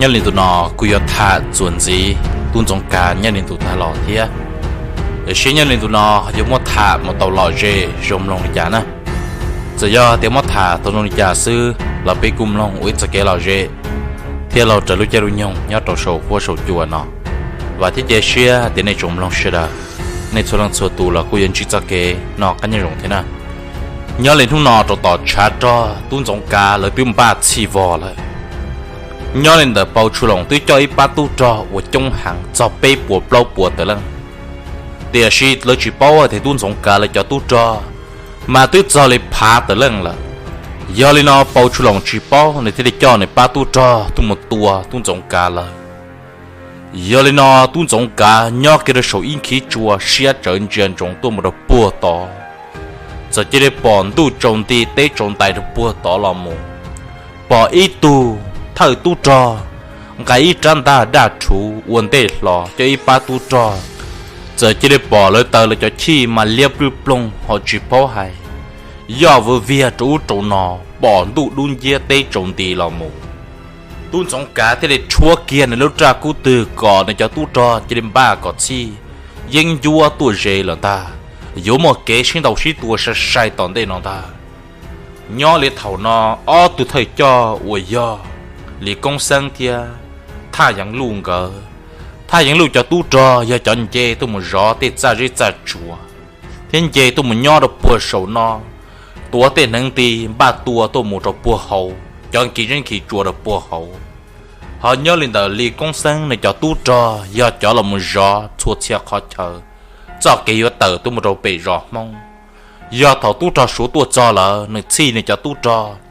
Nyob li ntu no kuj yuav tham txuas ntxiv tub Ntxoov Kav nyob li ntu tag los thiab. Tiam sis nyob li ntu no yuav muab tham mus tau lom zem zoo mloog li cas na. Txawm yog tias muab tham tau zoo li cas xwb los peb kuj mloog ua ib txoj kev lom zem thiab laug raws lub caij lub nyoog nyob rau saum huab saum cua no. Vam thiab cia siab tias nej tsoom mloog sawv daws, nej txhua leej txhua tus los kuj yuav ntsib txoj kev noj qab nyob zoo thiab na. Nyob li hnub no rau tom tshav rog tub Ntxoov Kav lawv twb npaj txhij vog lawm. Nyob li ntawd Pau Tshua Loos twb coj ib pab tub rog uas coob heev txog peb puas plaub puas tawm leej, tiam sis lawv tsis paub hais tias tub Ntxoov Kav lawv cov tub rog mas twb txog li phav tawm leej lawm. Yog li no Pau Tshua Loos tsis paub, nws thiaj li coj nws pab tub rog tuaj mus tua tub Ntxoov Kav lawv. Yog li no tub Ntxoov Kav nyob kiag rau saum ib nkhib tsua siab tsawv ntsia ntsoov tuaj mus rau puag tod, txawm cia li pom ntuj tsaus nti teb tsaus ntais rau puag tod los mus. Pom ib tug thawj tub rog nqa ib rab ntaj daj rhuv ua ntej hlo coj ib pab tub rog, txawm cia li pom lawv taws lawv cov chij mas liab plwj ploog ho tsis paub hais, yoj vwj viag rau ub rau no, pom ntuj dub nciab teb tsaus nti los mus. Tub Ntxoov Kav thiaj li rhuab kiag nws lub raj kub twg kom nws cov tub rog cia li npaj kom txhij, yeeb ncuab tuaj ze lawm ntag, yuav muaj kev sib ntaus sib tua sai sai tom ntej no ntag. Nyob li thaum no ob tug thawj coj uas yog Lis Koob Xeeb thiab Thaj Yeev Luj nkawd, Thaj Yeev Luj cov tub rog yog cov nce tuaj mus zov tej txaj zeb txaj tsua thiab nce tuaj mus nyob rau puag saum no, tuav tej hneev ti npaj tua tuaj mus rau puag hauv cov nkhis zeb nkhis tsua rau puag hauv. Ho nyob li ntawm Lis Koob Xeeb nws cov tub rog yog cov los mus zov txhua txhia qhov chaw, txoj kev yuav tawm tuaj mus rau pem zos Hmoob. Yog thaum tub rog Suav tuaj txog lawm nws txhij nws cov tub rog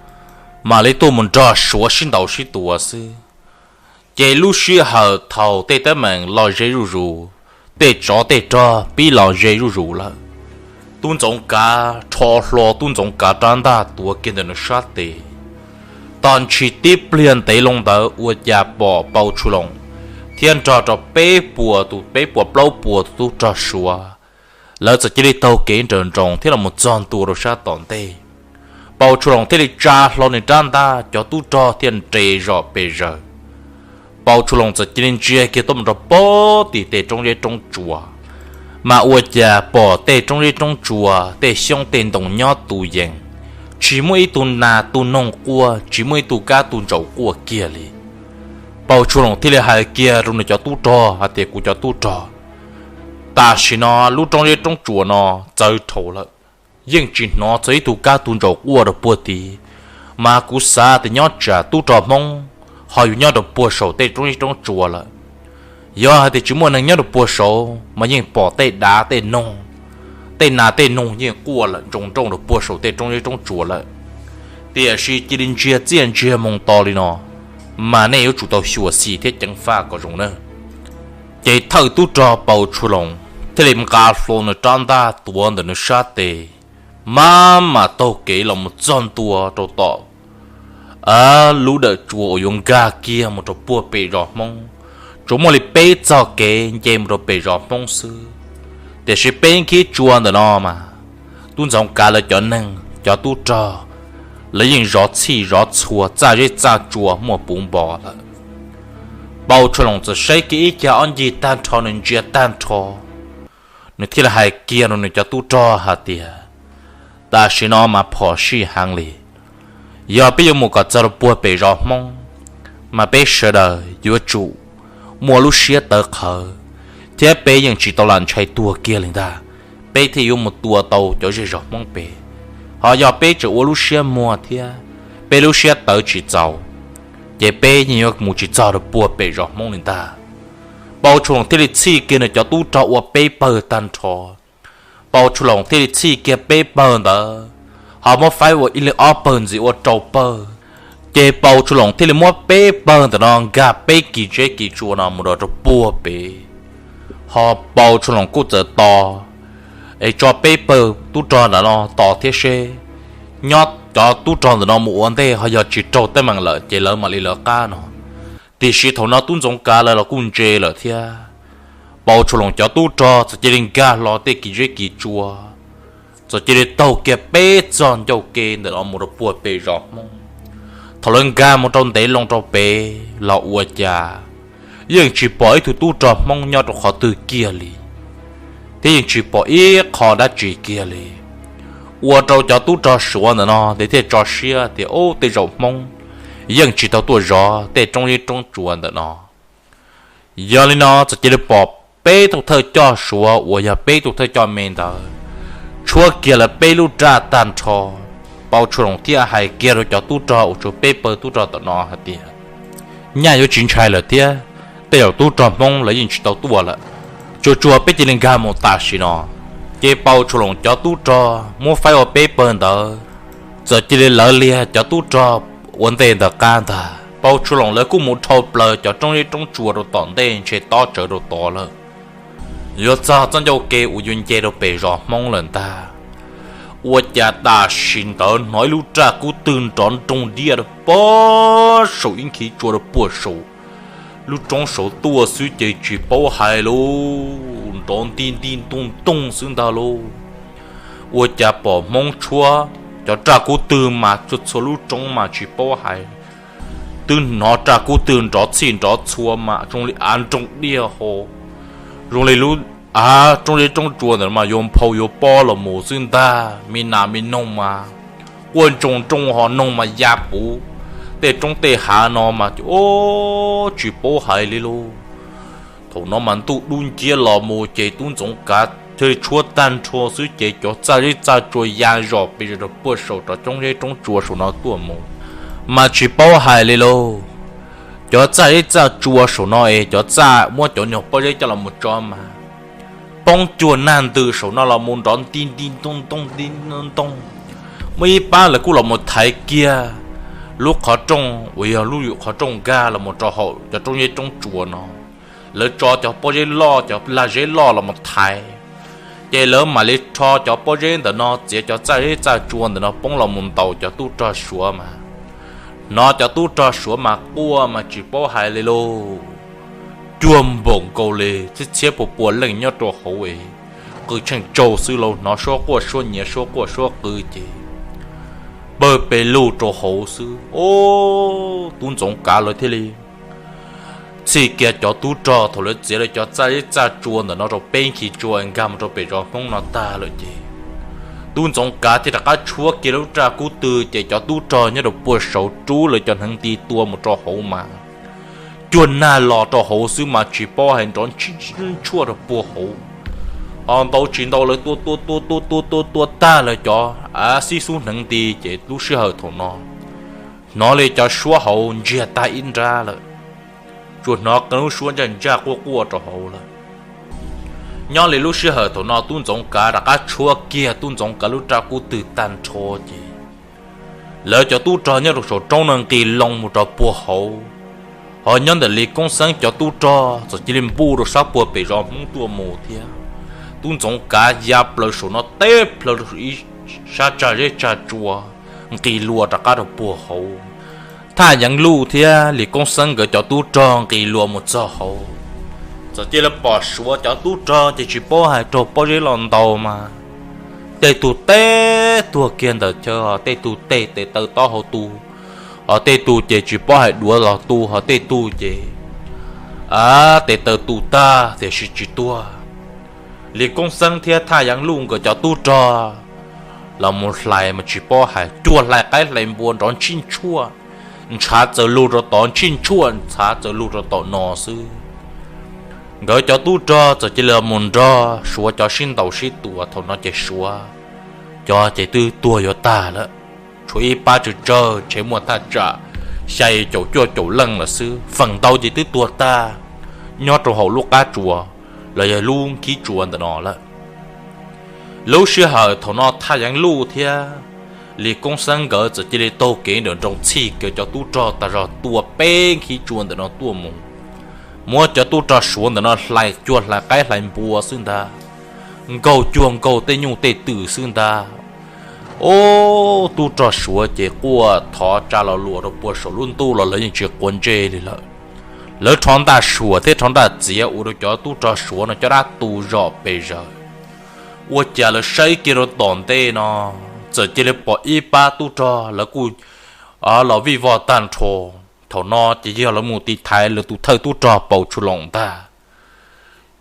mam li tuaj mus nrog Suav sib ntaus sib tua xwb. Ces lub sij hawm thaum tej teeb meem los ze zuj zus, tej tsov tej rog pib los ze zuj zus lawm, tub Ntxoov Kav rho hlo tub Ntxoov Kav rab ntaj tuav kiag ntawm nws sab tes. Tog ntshis tib pliag ntev loo ntawd ua cas pom Pau Tshua Loos thiab nrog rau peb puas tus peb puas plaub puas tus tub rog Suav, lawv txawm cia li taug kev nrawm nroos thiab los mus txog ntua rau sab tom ntej. Pau Tshua Loos thiaj li tsa hlo nws rab ntaj, cov tub rog thiaj nres zom pes zaws. Pau Tshua Loos txawm cia li ntsia kiag tuaj mus rau pem tim tej roob zeb roob tsua, mas ua cas pom tej roob zeb roob tsua tej xyoob tej ntoo nyob tu yees, tsis muaj ib tug nas tug noog quaj, tsis muaj ib tug kab tug ntsaum quaj kiag li. Pau Tshua Loos thiaj li hais kiag rau nws cov tub rog hais tias, kuv cov tub rog, tam sim no lub roob zeb roob tsua no txawv dhau lawm, yeej tsis hnov txog ib tug kab tug ntsaum quaj rau puag tid, mas kuv xav tias nyob tsam tub rog Hmoob ho yuav nyob rau puag saum tej roob zeb roob tsua lawm. Yog hais tias tsis muaj neeg nyob rau puag saud mas yeej pom tej dav tej noog, tej nas tej noog yeej quaj lawm nroo nrooj rau puag saum tej roob zeb roob tsua lawm. Tiam sis cia li ntsiag txiaj ntsiag moo to li no, mas nej yuav tsum tau xyuam xim thiab ceev faj kom zoo nawb. Ces thawj tub rog Pau Tshua Loos thiaj li nqa hlo nws rab ntaj tuav ntawm nws sab tes, maj mam taug kev los mus txog ntua rau tom lub dawm tsua uas yuav nkag kiag mus rau puag pem zos Hmoob. Tsuas muaj li peb txoj kev nce mus rau pem zos Hmoob xwb, tiam sis peb nkhib tsua ntawm no mas tub Ntxoov Kav lawv cov neeg cov tub rog, lawv yeej zov txhij zov txhua, txaj zeb txaj tsua muaj puv npo lawm. Pau Tshua Loos txawm saib kiag ib cag ob ncig tag nrho, nws ntsia tag nrho, nws thiaj li hais kiag rau nws cov tub rog hais tias, tam sim no mas phom sij heev li. Yog peb yuav mus kom txog rau puag pem zos Hmoob, mas peb sawv daws yuav tsum muaj lub siab tawv qhawv, thiab peb yeej tsis tau lam ntshai tuag kiag li ntag, peb thiaj yuav mus tua tau cov zej zos Hmoob pem. Ho yog peb tseem ua lub siab muag thiab peb lub siab tawv tsis txaus, ces peb yeej yuav mus tsis txog rau puag pem zos Hmoob li ntag. Pau Tshua Loos thiaj li txhij kiag nws cov tub rog ua peb pawg tag nrho. Pau Tshua Loos thiaj li txhij kiag peb pawg ntawd, ho muab faib ua ib leeg ob pawg ntxiv ua rau pawg. Ces Pau Tshua Loos thiaj li muab peb pawg ntawm no nkag peb kis zeb kis tsua no mus rau rau puag pem. Ho Pau Tshua Loos kuj txawm tos, es tso peb pawg tub rog ntawm no tos thiab seb, nyob cov tub rog ntawm no mus ua ntej ho yog tsis raug teeb meem lawm ces lawv mam li lawv qab no. Tiam sis thaum no tub Ntxoov Kav lawv los kuj ntse lawm thiab. Pau Tshua Loos cov tub rog txawm cia li nkag hlo tej kis zeb kis tsua, txawm cia li taug kiag peb txog ncauj ke ntawm no mus rau puag pem zos Hmoob. Thaum lawv nkag mus rau ntev loo rau pem los ua cas yeej tsis pom ib tug tub rog Hmoob nyob rau qhov twg kiag li, thiab yeej tsis pom ib qho dab tsi kiag li. Ua rau cov tub rog Suav ntawm no ces thiaj tso siab tias, Ub, tej zaum Hmoob yeej tsis tau tuaj zov tej roob zeb roob tsuas ntawm no. Yog li no txawm cia li pom peb tug thawj coj Suav uas yog peb tug thawj coj me ntawd tshuab kiag lawv peb lub raj tag nrho. Pau Tshua Loos thiaj hais kiag rau cov tub rog uas tsuas peb pawg tub rog tom no hais tias, Nyaj yuav tsis ntshai lawm thiab, tej zaum tub rog Hmoob lawv yeej tsis tau tuaj lawm. Tsuas tsuas peb cia li nkag mus tam sim no. Ces Pau Tshua Loos cov tub rog muab faib ua peb pawg ntawd, txawm cia li lawv liag cov tub rog ua ntej ntawm qab ntag. Pau Tshua Loos lawv kuj mus dhau plaws cov roob zeb roob tsuas rau tom ntej ntshe tob tsawv rau tod lawm, yuav txog txoj ncauj ke uas yuav nce rau pem zos Hmoob lawm ntag. Ua cas tam sim ntawd hnov ib lub raj kub twg nrov nroog diaj rau puag saum ib nkhis tsua rau puag saum lub roob saud tuaj xwb ces tsis paub hais lauj, nrov nti nti ntooj ntooj xwb ntag lauj. Ua cas pom Hmoob tshuab cov raj kub twg mas txhua txhua lub roob mas tsis paub hais, twb hnov raj kub twg nrov txhij nrov txhua mas zoo li av nroog diaj ho, zoo li lub av roob zeb roob tsuas ntawd mas yuav nphau yuav pob los mus xwb ntag. Me nas me noog mas quaj ntsoog nrooj ho noog mas ya puv tej roob tej hav no mas, o, tsis paub hais li lauj. Thaum no mas ntuj dub nciab los mus ces tub Ntxoov Kav thiaj li tshuab tag nrho xwb ces cov txaj zeb txaj tsua ya zom pes zom rau puag saum cov roob zeb roob tsua saum no tuaj mus, mas tsis paub hais li lauj. Cov txaj zeb txaj tsua saum no es cov txaj muab cov nyuag pob zeb coj los mus tso mas poob cuag nag ntws saum no los mus nrov nti nti ntooj ntooj nti ntooj ntooj. Muaj ib pab lawv kuj los mus thaiv kiag lub qhov rooj uas yog lub yum qhov rooj nkag los mus rau hauv cov roob zeb roob tsua no. Lawv tso cov pob zeb loj cov lag zeb loj los mus thaiv, ces lawv mam li rho cov pob zeb ntawm no txiav cov txaj zeb txaj tsua ntawm no poob los mus ntaus cov tub rog Suav mas. Hnov cov tub rog Suav mas quaj mas tsis paub hais li lauj. Cuag npaum nkaus li txhiab txhiab pua pua leej nyob rau hauv es qw tsheej tsaug xwb lauj, hnov suab quaj suab nyiav suab quaj suab qw ces pawg pes lug rau hauv xwb. O, tub Ntxoov Kav lawv thiaj li txhij kiag cov tub rog thaum lawv txiav lawv cov txaj zeb txaj tsua ntawm no rau peb nkhis tsua nkag mus rau pem zos Hmoob no tag lawm ces tub Ntxoov Kav thiaj rov qab tshuab kiag lub raj kub twg ces cov tub rog nyob rau puag saud rub lawv cov hneev nti tua mus rau hauv mas cuag nag los rau hauv xwb mas tsis paub hais nrov ntshiab ntshuaj rau puag hauv. Ho ntau tsis ntau lawv tua tua tua tua tua tua tua tag lawv cov av xib xub hneev nti ces lub sij hawm thaum no hnov li cov suab hauv ntsiag tag ib nrab lawm, tsuas hnov qee lub suab ntsaj ntsaj quaj quaj rau hauv lawm. Nyob li lub sij hawm thaum no tub Ntxoov Kav rov qab tshuab kiag tub Ntxoov Kav lub raj kub twg tag nrho ces lawv cov tub rog nyob rau saum roob no nqis loo mus rau puag hauv. Ho nyob ntawm Lis Koob Xeeb cov tub rog txawm cia li npuj rau sab puag pem zos Hmoob tuaj mus thiab. Tub Ntxoov Kav ya plaws saum no teb plaws rau ib sab tsag zeb tsag tsua, nqis lua rov qab rau puag hauv. Thaj Yeev Luj thiab Lis Koob Xeeb nkawd cov tub rog nqis lua mus txog hauv, txawm cia li pom Suav cov tub rog ces tsis paub hais raug pob zeb los ntaus mas tej tug teb tuag kiag ntawm chaw, ho tej tug tej tes taw taub hau tu, ho tej tug ces tsis paub hais duav los tu, ho tej tug ces tes taw tu tag tiam sis tsis tuag. Lis Koob Xeeb thiab Thaj Yeev Luj nkawd cov tub rog los mus hlais mas tsis paub hais cuag hlais qaib hlais npua nrov ntshiab ntshuaj, ntshav txawm lug rau tod ntshiab ntshuaj, ntshav txawm lug rau tom no xwb. Nkawd cov tub rog txawm cia li los mus nrog Suav cov sib ntaus sib tua, thaum no ces Suav cov ces twb tuag yuav tag lawm. Tshuav ib pab tsawg tsawg, ntshe muaj thaj tsam xya caum cuaj caum leej lawm xwb, feem ntau ces twb tuag tag nyob rau hauv lub qab tsua los yog lub nkhib tsua ntawm no lawm. Lub sij hawm thaum no Thaj Yeev Luj thiab Lis Koob Xeeb nkawd txawm cia li taug kev nram nroog txhij kiag cov tub rog tas zog tua peb nkhib tsua ntawm no tuaj mus, muab cov tub rog Suav ntawm no hlais cuag hlais qaib hlais npua xwb ntag, nkaug cuag nkaug tej nyuj tej twm xwb ntag. Ob tub rog Suav ces quaj thov tsa los luas rau puag saum lub ntuj los lawv yeej tsis quav ntsej li lawm. Lawv rho ntaj suam thiab rho ntaj txiav ua rau cov tub rog Suav no caj dab tu zom pes zaws. Ua cas lawv saib kiag rau tom ntej no, txawm cia li pom ib pab tub rog lawv kuj los vij vog tag nrho. Thaum no ces yog lawv mus tiv thaiv lawv tus thawj tub rog Paus Tshua Loos ntag.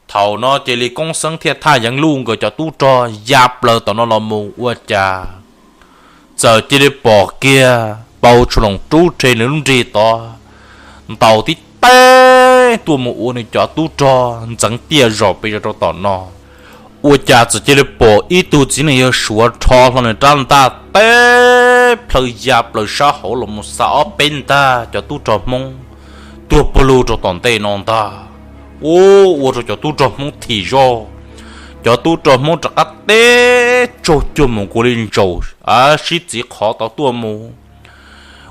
Thaum no ces Lis Koob Xeeb thiab Thaj Yeev Luj nkawd cov tub rog ya plaws tom no los mus ua cas txawm cia li pom kiag Paus Tshua Loos rub rhe nws lub nrig tod ntaus tib teb tuaj mus ua nws cov tub rog ntxeev tiaj zom pes zog rau tom no. Ua cas txawm cia li pom ib tug txiv neej yawg Suav rho hlo nws rab ntaj teb plhaw ya plaws sab hauv los mus xa ob peb ntag cov tub rog Hmoob tuag pug lug rau tom ntej no ntag. Ua, ua rau cov tub rog Hmoob thim zoj, cov tub rog Hmoob rov qab teb tsaug cuag mus nkaus li ntsaum sib txiv qhov tod tuaj mus.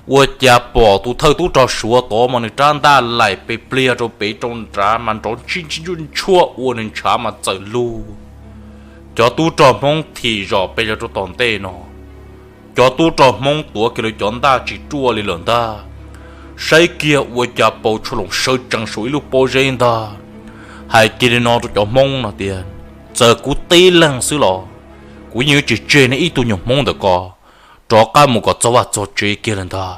Ua cas pom tus thawj tub rog Suav tod mas nws rab ntaj laim pes pliag rau pem rau nrad mas nrov ntsij ntsij ntsuaj ntsuaj ua nws ntshav mas txawm lug. Cov tub rog Hmoob thim zom pes zog rau tom ntej no, cov tub rog Hmoob tuav kiag lawv cov ntaj tsis ruaj li lawm ntag. Saib kiag ua cas Paus Tshua Loos sawv tsees saum ib lub pob zeb ntag, hais kiag li no rau cov Hmoob no tias, txawm kuv tib leeg xwb los kuv yeej yuav tsis tseg nej ib tug nyuag Hmoob ntawm ko rov qab mus kom txog vaj txog tsev kiag li ntag.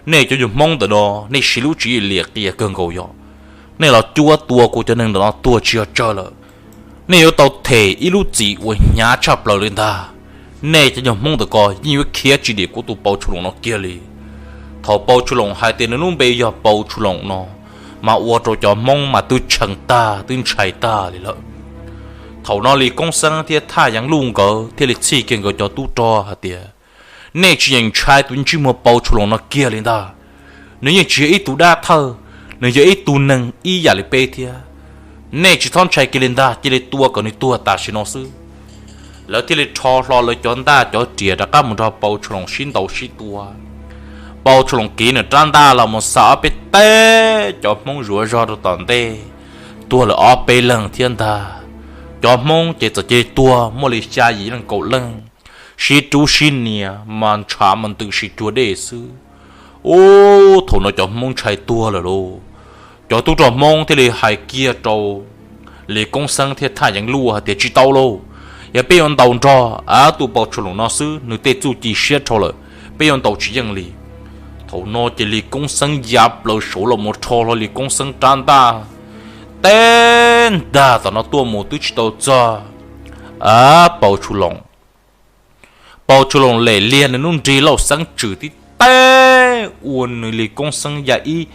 Nej cov nyuag Hmoob ntawm no nej siv lub tswv yim liam qias kawg nkaus yom. Nej los cuab tua kuv cov neeg ntawm no tuag tsis yog tsawg lawm, nej yuav tau them ib lub txim uas hnyav tshaj plaws li ntag. Nej cov nyuag Hmoob ntawm ko yeej yuav khiav tsis dim kuv tus Paus Tshua Loos no kiag li. Thaum Paus Tshua Loos hais tias nws lub npe yog Paus Tshua Loos no, mas ua rau cov Hmoob mas twb tshee tag twb ntshai tag li lawm. Thaum no Lis Koob Xeeb thiab Thaj Yeev Luj nkawd thiaj li txhij kiag nkawd cov tub rog hais tias, nej tsis yeem ntshai tus ntsej muag Paus Tshua Loos no kiag li ntag. Nws yeej tsis yog ib tug dab thawj, nws yog ib tug neeg ib yam li peb thiab. Nej tsis txhob ntshai kiag li ntag, cia li tua kom nws tuag tam sim no xwb. Lawv thiaj li rho hlo lawv cov ntaj cov riam rov qab mus nrog Paus Tshua Loos sib ntaus sib tua. Paus Tshua Loos kiv nws rab ntaj los mus xa ob peb teg cov Hmoob zuav zog rau tom ntej, tuag lawm ob peb leeg thiab ntag. Cov Hmoob ces txawm cia li tuag muaj li xya yim leej kaum leej, sib rub sib nias mas ntshav mas ntws si cuag dej xwb. Ub, thaum no cov Hmoob ntshai tuag lawm lauj. Cov tub rog Hmoob thiaj li hais kiag rau Lis Koob Xeeb thiab Thaj Yeev Luj hais tias, tsis tau lauj, yog peb yuav ntaus nrog tus Paus Tshua Loos no xwb, nws tej txuj ci siab dhau lawm, peb yuav ntaus tsis yeej li. Thaum no ces Lis Koob Xeeb ya plaws saud los mus rho hlo Lis Koob Xeeb rab ntaj teb ntag tom no tuaj mus twb tsis tau txog Paus Tshua Loos. Paus Tshua Loos lem liag nws lub nrig lauj xeeb tswm tib teg ua nws Lis Koob Xeeb ya ib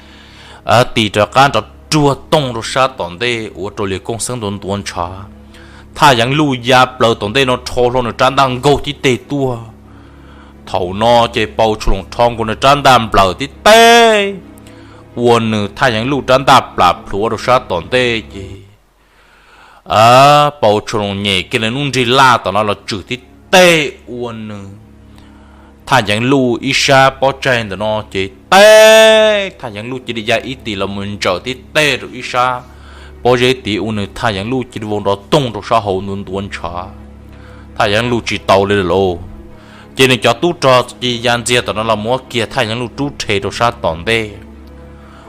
tis rov qab nrov ruag tooj rau sab tom ntej ua rau Lis Koob Xeeb ntuav ntuav ntshav. Thaj Yeev Luj ya plaws tom ntej no rho hlo nws rab ntaj nkaug tib teg tuaj. Thaum no ces Paus Tshua Loos rho nkaus nws rab ntaj nplawm tib teg ua nws Thaj Yeev Luj rab ntaj plam plhuav rau sab tom ntej ces Paus Tshua Loos nyem kiag nws lub nrig laj tom no los tswm tib teg ua nws Thaj Yeev Luj ib sab pob tsaig ntawm no ces teb, Thaj Yeev Luj cia li ya ib tis los mus ntsawm tib teg rau ib sab pob zeb tid ua nws Thaj Yeev Luj cia li vau nrov tooj rau sab hauv ntuav ntuav ntshav. Thaj Yeev Luj tsis tau li lawm lauj. Ces nws cov tub rog cia ya ntxiag tom no los muab kiag Thaj Yeev Luj rub rhe rau sab tom ntej.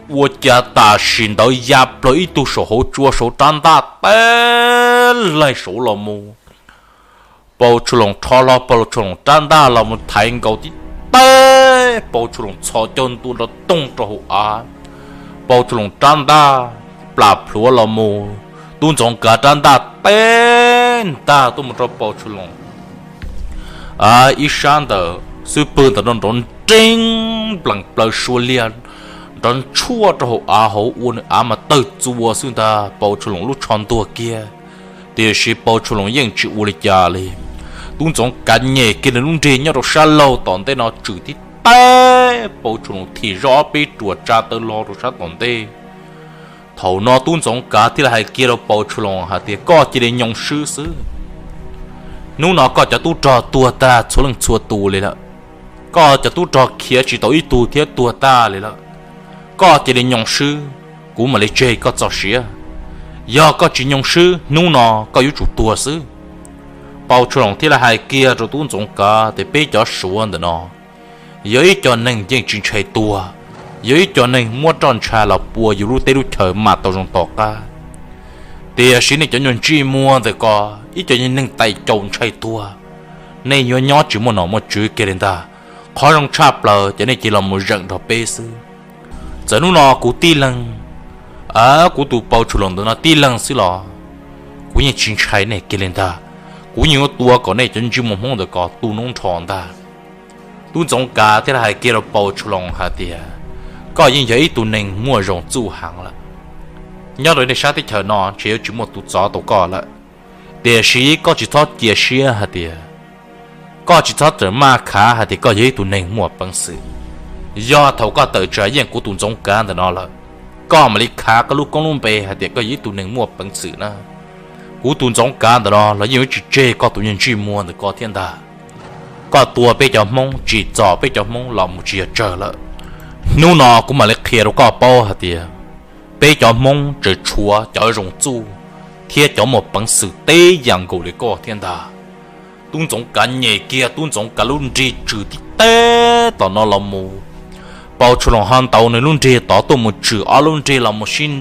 Ua cas tam sim ntawd ya plaws ib tug saum hauv tsua saud rab ntaj teb laig saud los mus. Paus Tshua Loos rho hlo Paus Tshua Loos rab ntaj los mus thaiv nkaus tib teg, Paus Tshua Loos txhos caug ntua nrov tooj rau hauv av. Paus Tshua Loos rab ntaj plam plhuav los mus, Tub Ntxoov Kav rab ntaj teb ntag tuaj mus rau Paus Tshua Loos ib sab ntawm xub pwg ntawm no nrov nreeb nplees plaws sua liag, nrov ntshuaj rau hauv av hauv ua nws av mas tawg txua xwb ntag, Paus Tshua Loos lub tsho ntuag kiag. Tiam sis Paus Tshua Loos yeej tsis ua li cas li. Tub Ntxoov Kav nyem kiag nws lub nrig nyob rau sab laug tom ntej no tswm tib teg, Paus Tshua Loos thim zoj ob peb ruam tsa taw lo rau sab tom ntej. Thaum no Tub Ntxoov Kav thiaj li hais kiag rau Paus Tshua Loos hais tias, koj cia li nyoo swb xwb. Hnub no koj cov tub rog tuag tag txhua leej txhua tus li lawm. Koj cov tub rog khiav tsis tau ib tug thiab tuag tag li lawm. Koj cia li nyoo swb, kuv mam li tseg koj txoj sia. Yog koj tsis nyoo swb, hnub no koj yuav tsum tuag xwb. Paus Tshua Loos thiaj li hais kiag rau Tub Ntxoov Kav tias, peb cov Suav ntawm no yog ib co neeg yeej tsis ntshai tuag, yog ib co neeg muab roj ntsha los pua yus lub teb lub chaw mam tau zoo tom qab. Tiam sis nej cov nyuag ntsej muag ntawm ko, ib co neeg tais caus ntshai tuag, nej yuav nyob tsis muaj nom muaj tswv kiag li ntag. Qhov zoo tshaj plaws ces nej cia li los mus zeem nrog peb xwb. Txawm hnub no kuv tib leeg, kuv tus Pau Tshua Loos ntawm no tib leeg xwb los kuv yeej tsis ntshai nej kiag li ntag. Kuv yeej yuav tua kom nej cov ntsej muag Hmoob ntawm ko tu noob nrho ntag. Tub Ntxoov Kav thiaj li hais kiag rau Pau Tshua Loos hais tias, koj yeej yog ib tug neeg muaj zoo txuj heev lawm. Nyob rau nej sab teb chaws no ntshe yuav tsis muaj tus txov tau koj lawm. Tiam sis koj tsis txhob cia siab hais tias, koj tsis txhob txawm maj khav hais tias koj yog ib tug neeg muaj peev xwm. Yog thaum koj tawm tsam yeej kuv tus Ntxoov Kav ntawm no lawm, koj mam li khav koj lub koob lub npe hais tias koj yog ib tug neeg muaj peev xwm na. Kuv tus Ntxoov Kav ntawm no los yeej yuav tsis tseg koj tus niag ntsej muag ntawm ko thiab ntag. Koj tua peb cov Hmoob tsim txom peb cov Hmoob los mus tsis yog tsawg lawm. Hnub no kuv mam li qhia rau koj paub hais tias peb cov Hmoob tseem tshuav cov zoo txuj thiab cov muaj peev xwm teb yam nkaus li koj thiab ntag. Tub Ntxoov Kav nyem kiag Tub Ntxoov Kav lub nrig tswm tib teb tom no los mus. Pau Tshua Loos ho ntaus nws lub nrig tod tuaj mus tswm ob lub nrig los mus sib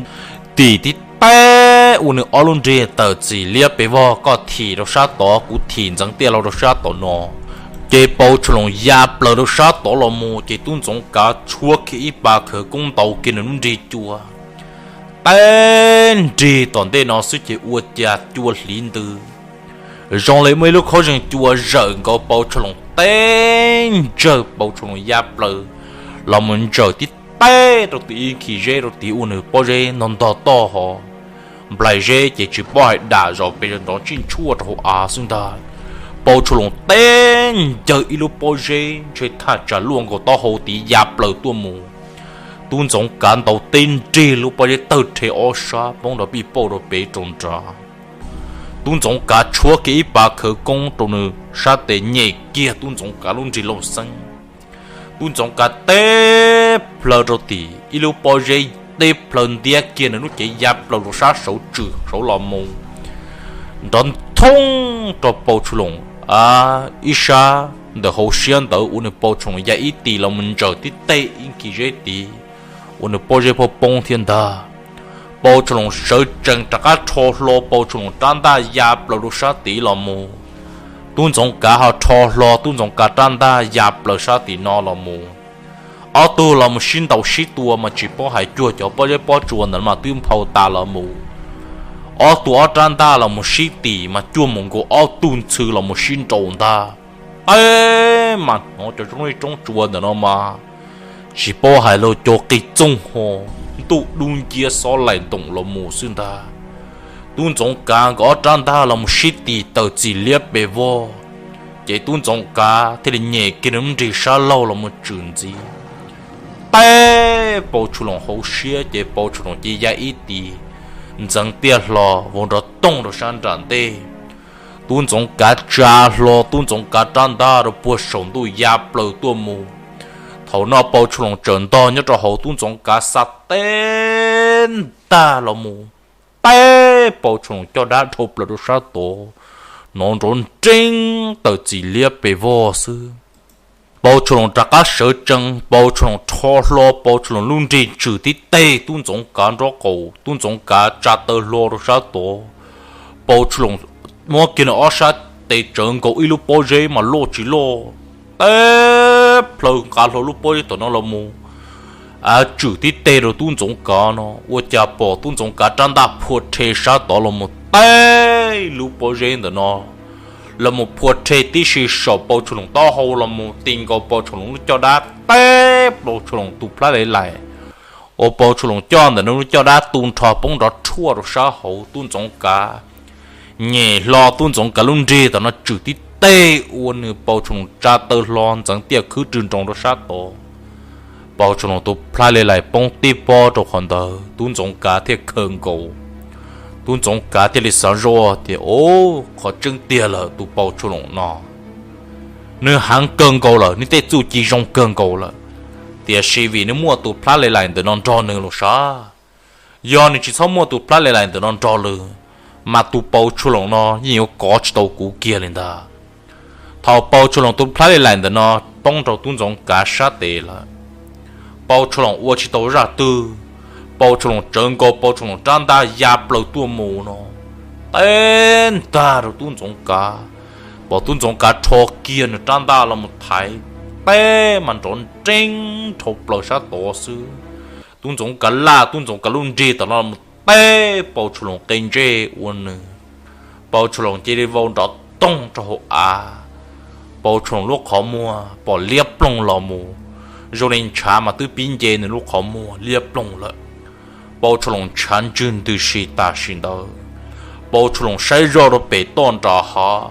tim tib teb ua nws ob lub nrig tawm txim liab pes vog, koj thim rau sab tod kuv thim ntxeev tiaj hlo rau sab tom no. Ces Pau Tshua Loos ya plaws rau sab tod los mus ces Tub Ntxoov Kav tshuab kiag ib pas khawv koob ntaus kiag nws lub nrig cua. Teb nrig tom ntej no xwb ces ua cas cua hliv ntws, zoo li muaj ib lub khaub zeeg cua zawm nkaus Pau Tshua Loos teb ntsawg, Pau Tshua Loos ya plaws los mus ntsawm tib teb rau tim ib nkhis zeb rau tid ua nws pob zeb ntog ntog toj hov. Nplaim zeb ces tsis paub hais dam zos pes zos nrov tsij ntshuaj rau hauv av xwb ntag. Pau Tshua Loos teb ncaws ib lub pob zeb ntshe thaj tsam luaj nkaus taub hau tid ya plaws tuaj mus. Tub Ntxoov Kav ntaus teb nrig lub pob zeb tawg rhe ob sab poob rau pij pauj rau pem rau nrad. Tub Ntxoov Kav tshuab kiag ib pas khawv koob rau nws sab tes nyem kiag Tub Ntxoov Kav lub nrig lauj xeeb. Tub Ntxoov Kav teb plhaw rau tim ib lub pob zeb, teb plhaw ntiab kiag nws lub cev ya plaws rau sab saud tswm saud los mus, nrov thoob rau Pau Tshua Loos ib sab ntawm hauv siab ntawd ua nws Pau Tshua Loos ya ib tis los mus ntsawm tib teg ib nkhis zeb tid, ua nws pob zeb phauj poob thiab ntag. Pau Tshua Loos sawv tsees rov qab rho hlo Pau Tshua Loos rab ntaj ya plaws rau sab tid los mus. Tub Ntxoov Kav ho rho hlo Tub Ntxoov Kav rab ntaj ya plaws sab tim no los mus. Ob tug los mus sib ntaus sib tua mas tsis paub hais cuag cov pob zeb pob tsua ntawd mas twb nphau tas los mus. Ob tug ob rab ntaj los mus sib tim mas cuag mus nkaus ob tug ntxhw los mus sib nraus ntag. Teb mas hnov cov roob zeb roob tsua ntawm no mas tsis paub hais los cov qis txooj ho, ntuj dub nciab xob laim ntoom los mus xwb ntag. Tub Ntxoov Kav nkawd ob rab ntaj los mus sib tis tawm txim liab pes vog, ces Tub Ntxoov Kav thiaj li nyem kiag nws lub nrig sab laug los mus tswm ntxiv. Teb Pau Tshua Loos hauv siab ces Pau Tshua Loos cia ya ib tis ntxeev tiaj hlo vau nrov toog rau sab nram ntej. Tub Ntxoov Kav tsa hlo Tub Ntxoov Kav rab ntaj rau puag saum ntuj ya plaws tuaj mus. Thaum no Pau Tshua Loos tseem ntog nyob rau hauv Tub Ntxoov Kav xav teb ntag los mus. Teb Pau Tshua Loos caj dab dhau plaws rau sab tod, hnov nrov nreeb tawm txim liab pes vog xwb. Pau Tshua Loos rov qab sawv tsees, Pau Tshua Loos rho hlo Pau Tshua Loos lub nrig tswm tib teg Tub Ntxoov Kav nraub qaum, Tub Ntxoov Kav tsa taw hlo rau sab tod. Pau Tshua Loos muab kiag nws ob sab tes tsawv nkaus ib lub pob zeb mas loj tsis loj, teb plhaw nqa hlo lub pob zeb tom no los mus, tswm tib teg rau Tub Ntxoov Kav no ua cas pom Tub Ntxoov Kav rab ntaj phua rhe sab tod los mus teb lub pob zeb ntawm no los mus phua rhe tib si saum Pau Tshua Loos taub hau los mus ti nkaus Pau Tshua Loos lub caj dab teb Pau Tshua Loos tus plab le laim. Ua Pau Tshua Loos coj ntawm no lub caj dab tu nrho poob nrov rhuaj rau sab hauv Tub Ntxoov Kav. Nyem hlo Tub Ntxoov Kav lub nrig tom no tswm tib teg ua nws Pau Tshua Loos tsa taw hlo ntxeev tiaj khwb rwg nroos rau sab tod. Pau Tshua Loos tus plab le laim poob tib pob rau qhov ntawd Tub Ntxoov Kav thiaj khaws nkaus. Tub Ntxoov Kav thiaj li xav zoj tias, o, qhov tseeb tiag lawm tus Pau Tshua Loos no nws heev kawg nkaus lawm, nws tej txuj ci zoo kawg nkaus lawm, tiam sis vim nws muaj tus plab le laim ntawm no nrog nws los sav. Yog nws tsis txhob muaj tus plab le laim ntawm no nrog nws, mas tus Pau Tshua Loos no yeej yuav kov tsis tau kuv kiag li ntag. Thaum Pau Tshua Loos tus plab le laim ntawm no poob rau Tub Ntxoov Kav sab tes lawm, Pau Tshua Loos ua tsis tau zaj twg, Pau Tshua Loos tsawv nkaus Pau Tshua Loos rab ntaj ya plaws tuaj mus no, teb ntag rau Tub Ntxoov Kav. Pom Tub Ntxoov Kav rho kiag nws rab ntaj los mus thaiv teb mas nrov nreeb dhau plaws sab tod xwb. Tub Ntxoov Kav laj Tub Ntxoov Kav lub nrig tom no los teb Pau Tshua Loos qe ntsej ua nws. Pau Tshua Loos cia li vau nrov toog rau hauv av. Pau Tshua Loos lub qhov muag pom liab ploog los mus, zoo li ntshav mas twb pib nce nws lub qhov muag liab ploog lawm. Pau Tshua Loos ntshav ntswg ntws si tam sim ntawd. Pau Tshua Loos saib zoj rau pem toj nram hav.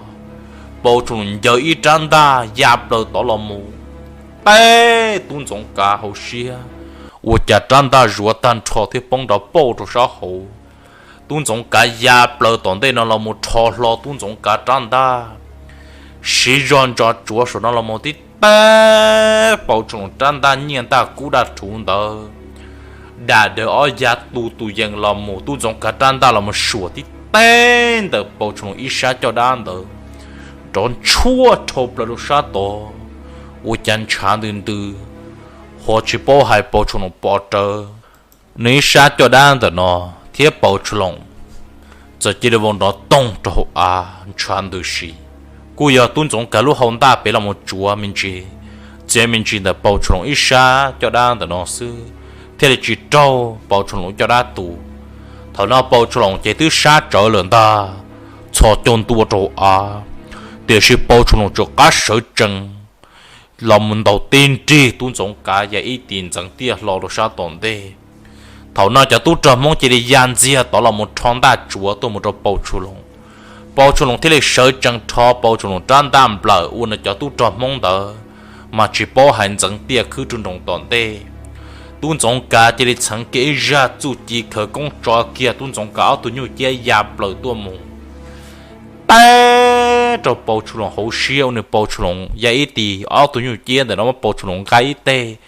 Pau Tshua Loos ncaws ib rab ntaj ya plaws tod los mus, teb Tub Ntxoov Kav hauv siab, ua cas rab ntaj zuav tag nrho thiab poob nrov pauj rau sab hauv. Tub Ntxoov Kav ya plaws tom ntej no los mus rho hlo Tub Ntxoov Kav rab ntaj, siv zog ntso tsuav saum no los mus tib teb Pau Tshua Loos rab ntaj nyiaj ntaj kub daj rhuv ntawd. Dam daws ob ya tu tus yees los mus, Tub Ntxoov Kav rab ntaj los mus suam tib teb ntawm Pau Tshua Loos ib sab caj dab ntawd, nrov ntshuaj dhau plaws rau sab tod. Ua cas ntshav ntws ntws, ho tsis paub hais Pau Tshua Loos pom rawv nws ib sab caj dab ntawm no, thiab Pau Tshua Loos txawm cia li vau nrov toog rau hauv av ntshav ntws si. Kuj yog Tub Ntxoov Kav lub hau ntaj pem los mus tsuav me ntsis, txiav me ntsis ntawm Pau Tshua Loos ib sab caj dab ntawm no xwb, thiaj li tsis raug Pau Tshua Loos caj dab tu. Thaum no Pau Tshua Loos ces twb sab tsawv lawm ntag, txhos caug ntua rau hauv av, tiam sis Pau Tshua Loos tsuas qab sawv tsees los mus ntaus tib nrig Tub Ntxoov Kav ya ib tis ntxeev tiaj hlo rau sab tom ntej. Thaum no cov tub rog Hmoob cia li ya ntxiag tod los mus rho ntaj tsuav tuaj mus rau Pau Tshua Loos. Pau Tshua Loos thiaj li sawv tsees rho Pau Tshua Loos rab ntaj nplawm ua nws cov tub rog Hmoob ntawd, mas tsis paub hais ntxeev tiaj khwb rau nroos tom ntej. Tub Ntxoov Kav cia li txheev kiag ib zaj txuj ci khawv koob tso kiag Tub Ntxoov Kav ob tug nyuj ciab ya plaws tuaj mus, teb rau Pau Tshua Loos hauv siab ua nws Pau Tshua Loos ya ib tis ob tug nyuj ciab ntawm no muab Pau Tshua Loos nqa ib teg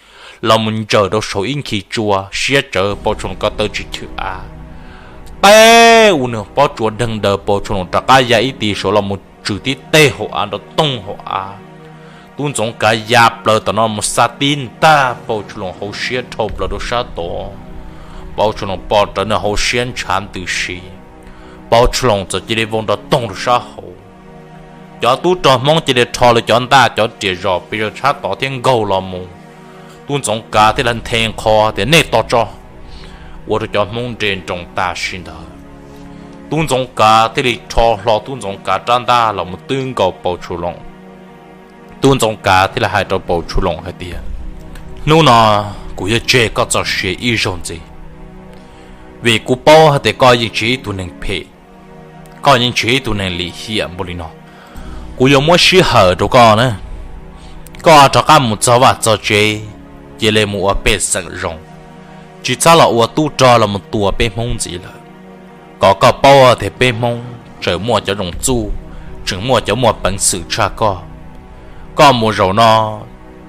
los mus ntsaws rau saum ib nkhis tsua siab tsawv Pau Tshua Loos ko taw tsis chwm av. Teb ua nws pob tsuas deeg daws Pau Tshua Loos rov qab ya ib tis saud los mus tswm tib teg hauv av nrov toog hauv av. Tub Ntxoov Kav ya plaws tom no mus xa tib ntag Pau Tshua Loos hauv siab dhau plaws rau sab tod. Pau Tshua Loos pom rawv nws hauv siab ntshav ntws si. Pau Tshua Loos txawm cia li vau nrov toog rau sab hauv. Cov tub rog Hmoob cia li rho lawv cov ntaj cov riam zos pes zaws sab tod thiab nkaug los mus. Tub Ntxoov Kav thiaj li nthe nqho tias nej tos tso, ua rau cov Hmoob nres nroos tam sim ntawd. Tub Ntxoov Kav thiaj li rho hlo Tub Ntxoov Kav rab ntaj los mus twb nkaus Pau Tshua Loos. Tub Ntxoov Kav thiaj li hais rau Pau Tshua Loos hais tias, hnub no kuv yuav tseg koj txoj sia ib zaug ntxiv, vim kuv paub hais tias koj yeej tsis yog ib tug neeg phem, koj yeej tsis yog ib tug neeg lim hiam npaum li no. Kuv yuav muab sij hawm rau koj na, koj rov qab mus txog vaj txog tsev, cia li mus ua pej xeem zoo, tsis txhob los ua tub rog los mus tua peb Hmoob ntxiv lawm. Kom koj paub tias peb Hmoob tseem muaj cov zoo txuj, tseem muaj cov muaj peev xwm tshaj koj. Koj mus zaum no,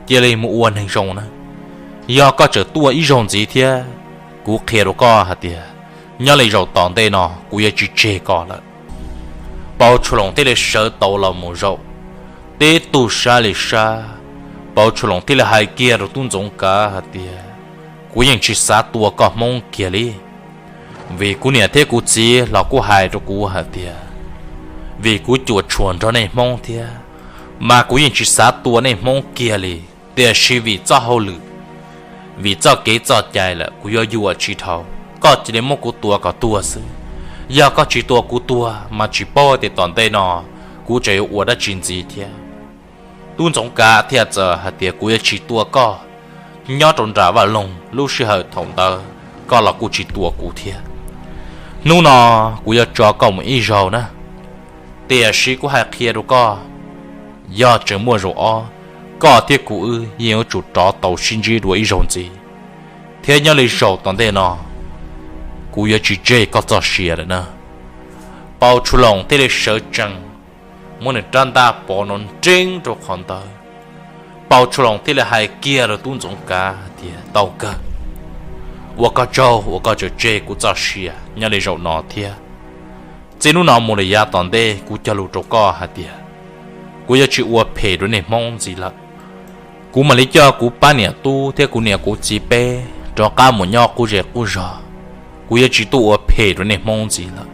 cia li mus ua neeg zoo na. Yog koj tseem tuaj ib zaug ntxiv thiab, kuv qhia rau koj hais tias nyob li zaum tom ntej no kuv yuav tsis tseg koj lawm. Pau Tshua Loos thiaj li sawv tau los mus zaum, tib tug sab li sab. Pau Tshua Loos thiaj li hais kiag rau Tub Ntxoov Kav hais tias, kuv yeej tsis xav tua koj Hmoob kiag li, vim kuv niam thiab kuv txiv los kuj hais rau kuv hais tias, vim kuv cuam tshuam nrog nej Hmoob thiab, mas kuv yeej tsis xav tua nej Hmoob kiag li. Tiam sis vim txoj hauj lwm, vim txoj kev txoj cai lawm kuv yuav yuam tsis dhau, koj cia li muab kuv tua kom tuag xwb. Yog koj tsis tua kuv tuag mas tsis paub tias tom ntej no kuv tseem yuav ua dab tsi ntxiv thiab. Tub Ntxoov Kav thiaj txawm hais tias, kuv yuav tsis tua koj. Nyob rau nram Vaj Loog lub sij hawm thaum ntawd koj los kuj tsis tua kuv thiab. Hnub no kuv yuav tso koj mus ib zaug na, tiam sis kuv hais qhia rau koj, yog tseem muaj zaum ob, koj thiab kuv wb yeej yuav tsum rov tau sib ntsib dua ib zaug ntxiv, thiab nyob li zaum tom ntej no kuv yuav tsis tseg koj txoj sia lawm na. Pau Tshua Loos thiaj li sawv tsees muab nws rab ntaj pov nrov nreeb rau qhov ntawd. Pau Tshua Loos thiaj li hais kiag rau Tub Ntxoov Kav hais tias, tau kawg, ua koj tsaug uas koj tseem tseg kuv txoj sia nyob li zaum no thiab. Txij hnub no mus lawm yav tom ntej kuv cog lus rau koj hais tias, kuv yuav tsis ua phem rau nej Hmoob ntxiv lawm. Kuv mam li coj kuv pab niam tub thiab kuv niam kuv txiv peb rov qab mus nyob qub zej qub zog. Kuv yuav tsis tuaj ua phem rau nej Hmoob ntxiv lawm.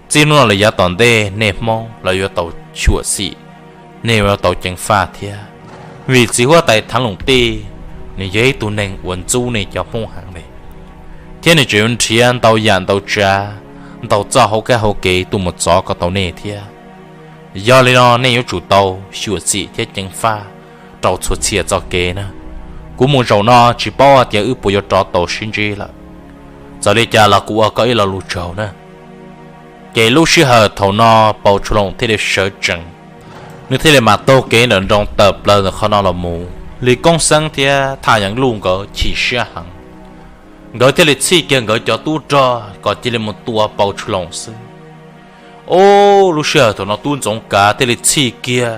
Txij hnub no lawm yav tom ntej nej Hmoob los yuav tau xyuam xim, nej yuav tau ceev faj thiab. Vim txiv huab tais Thav Loos Tij nws yog ib tug neeg uas ntxub nej cov Hmoob heev li, thiab nws tseem yuav nrhiav ntau yam ntau tsav, ntau txoj hauv kab hauv kev tuaj mus txov kom tau nej thiab. Yog li no nej yuav tsum tau xyuam xim thiab ceev faj rau txhua txhia txoj kev na. Kuv mus zaum no tsis paub hais tias wb puas yuav rov tau sib ntsib lawm. Txawm li cas los kuv ua koj ib lo lus tsaug na. Ces lub sij hawm thaum no Pau Tshua Loos thiaj li sawv tsees, nws thiaj li mam taug kev ntawm nroog tawm plaws ntawm qhov no los mus. Lis Koob Xeeb thiab Thaj Yeev Luj nkawd chim siab heev, nkawd thiaj li txhij kiag nkawd cov tub rog kom cia li mus tua Pau Tshua Loos xwb. Ub, lub sij hawm thaum no tub Ntxoov Kav thiaj li txhij kiag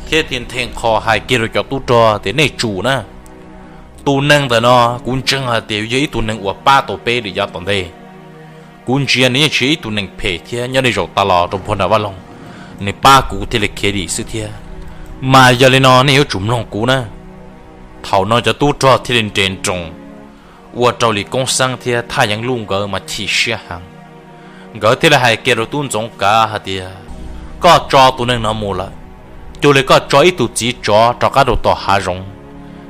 thiab thiaj nthe qho hais kiag rau cov tub rog tias, nej tsum na, tus neeg ntawm no kuv ntseeg hais tias yog ib tug neeg uas pab tau peb lwm yav tom ntej. Kuv ntsia nws yeej tsis yog ib tug neeg phem thiab, nyob li zaum tas los rau puag nram vaj loog nws pab kuv thiaj li khiav dim xwb thiab. Mas yog li no nej yuav tsum mloog kuv na. Thaum no cov tub rog thiaj li nres nroos, ua rau Lis Koob Xeeb thiab Thaj Yeev Luj nkawd mas chim siab heev. Nkawd thiaj li hais kiag rau tub Ntxoov Kav hais tias, koj tso tus neeg no mus lawm, cuag li koj tso ib tug txiv tsov rov qab rau tom hav zoov,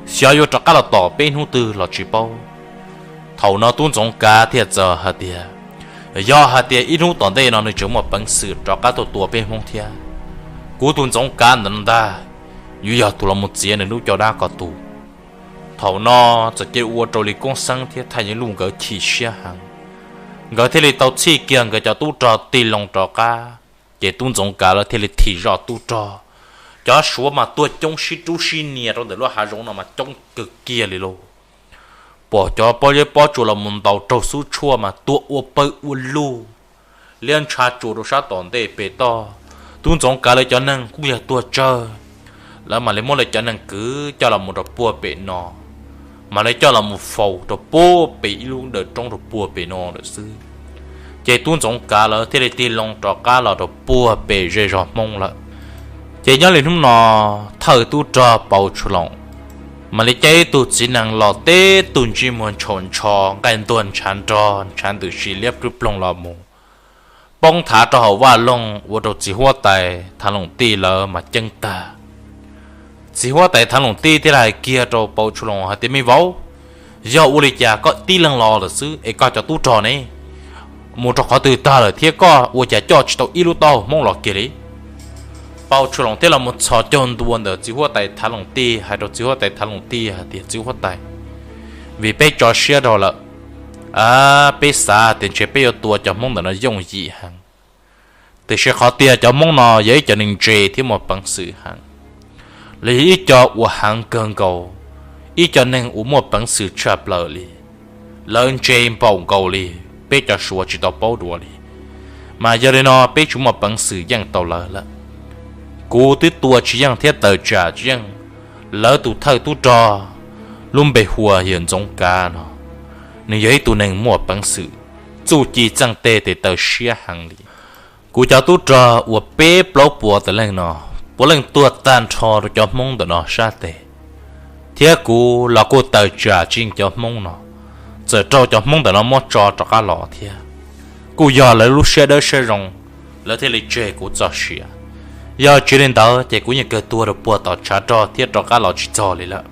xyov yuav rov qab los tom peb hnub twg los tsis paub. Thaum no tub Ntxoov Kav thiaj txawm hais tias, yog hais tias ib hnub tom ntej no nws tseem muaj peev xwm rov qab tuaj tua peb Hmoob thiab, kuv tus Ntxoov Kav ntawm no ntag yuav yog tus los mus txiav nws lub caj dab ko tus. Thaum no txawm cia ua rau Lis Koob Xeeb thiab Thaj Yeev Luj nkawd chim siab heev. Nkawd thiaj li tau txhij kiag nkawd cov tub rog tig loo rov qab, ces tub Ntxoov Kav lawv thiaj li thim zoj tub rog. Cov Suav mas tuag coob sib rub sib nias rau ntawm lub hav zoov no mas coob kawg kiag li lauj. Pom cov pob zeb pob tsuas los mus ntaus raug xub tshuaj mas tuag ua pawg ua lug, liab ntsha tsuas rau sab tom ntej pem toj. Tub Ntxoov Kav lawv cov neeg kuj yog tuag tsawg, lawv mam li muab lawv cov neeg kwv coj los mus rau puag pem no, mam li coj los mus faus rau puag pem ib lub dawm roob rau puag pem no lawm xwb. Ces tub Ntxoov Kav lawv thiaj li tig loo rov qab los rau puag pem zej zog Hmoob lawm. Ces nyob li hnub no, thawj tub rog Pau Tshua Loos mam li caij ib tug txiv nees los teb tug ntsej muag ntshaus ntsho nqaij ntuag ntshav nrog ntshav ntws si liab ploog los mus, poob thav rau hauv vaj loog ua rau txiv huab tais Thav Loos Tij lawv mas ceeb tag. Txiv huab tais Thav Loos Tij thiaj li hais kiag rau Pau Tshua Loos hais tias, me vauv, yog ua li cas koj tib leeg los lawm xwb es koj cov tub rog ne, mus rau qhov twg tag lawm thiab koj ua cas coj tsis tau ib lub taub hau Hmoob los kiag li? Pau Tshua Loos thiaj los mus txhos caug ntua ntawm txiv huab tais Thav Loos Tij hais rau txiv huab tais Thav Loos Tij hais tias, txiv huab tais, vim peb tso siab rau lawm, peb xav tias ntshe peb yuav tua cov Hmoob ntawm no yooj yim heev. Tiam sis qhov tiag cov Hmoob no yog ib co neeg ntse thiab muaj peev xwm heev, los yog ib co uas heev kawg nkaus, ib co neeg uas muaj peev xwm tshaj plaws li. Lawv ntse npaum nkaus li peb cov Suav tsis tau paub dua li. Mas yog li no peb tsis muaj peev xwm yeej tau lawv lawm. Kuv twb tua tsis yeej thiab tawm tsam tsis yeej lawv tus thawj tub rog lub npe hu ua yawg Ntxoov Kav no. Nws yog ib tug neeg muaj peev xwm, txuj ci txeej teg tes taw siab heev li. Kuv cov tub rog uas peb plaub puas tawm leej no, puav leej tuag tag nrho rau cov Hmoob ntawm no sab tes, thiab kuv los kuj tawm tsam tsis yeej cov Hmoob no, txawm raug cov Hmoob ntawm no muab tso rov qab los thiab. Kuj yog lawv lub siab dawb siab zoo, lawv thiaj li tseg kuv txoj sia. Yog tsis li ntawd ces kuv yeej kawg tuag rau puag tom tshav rog thiab rov qab los tsis txog li lawm.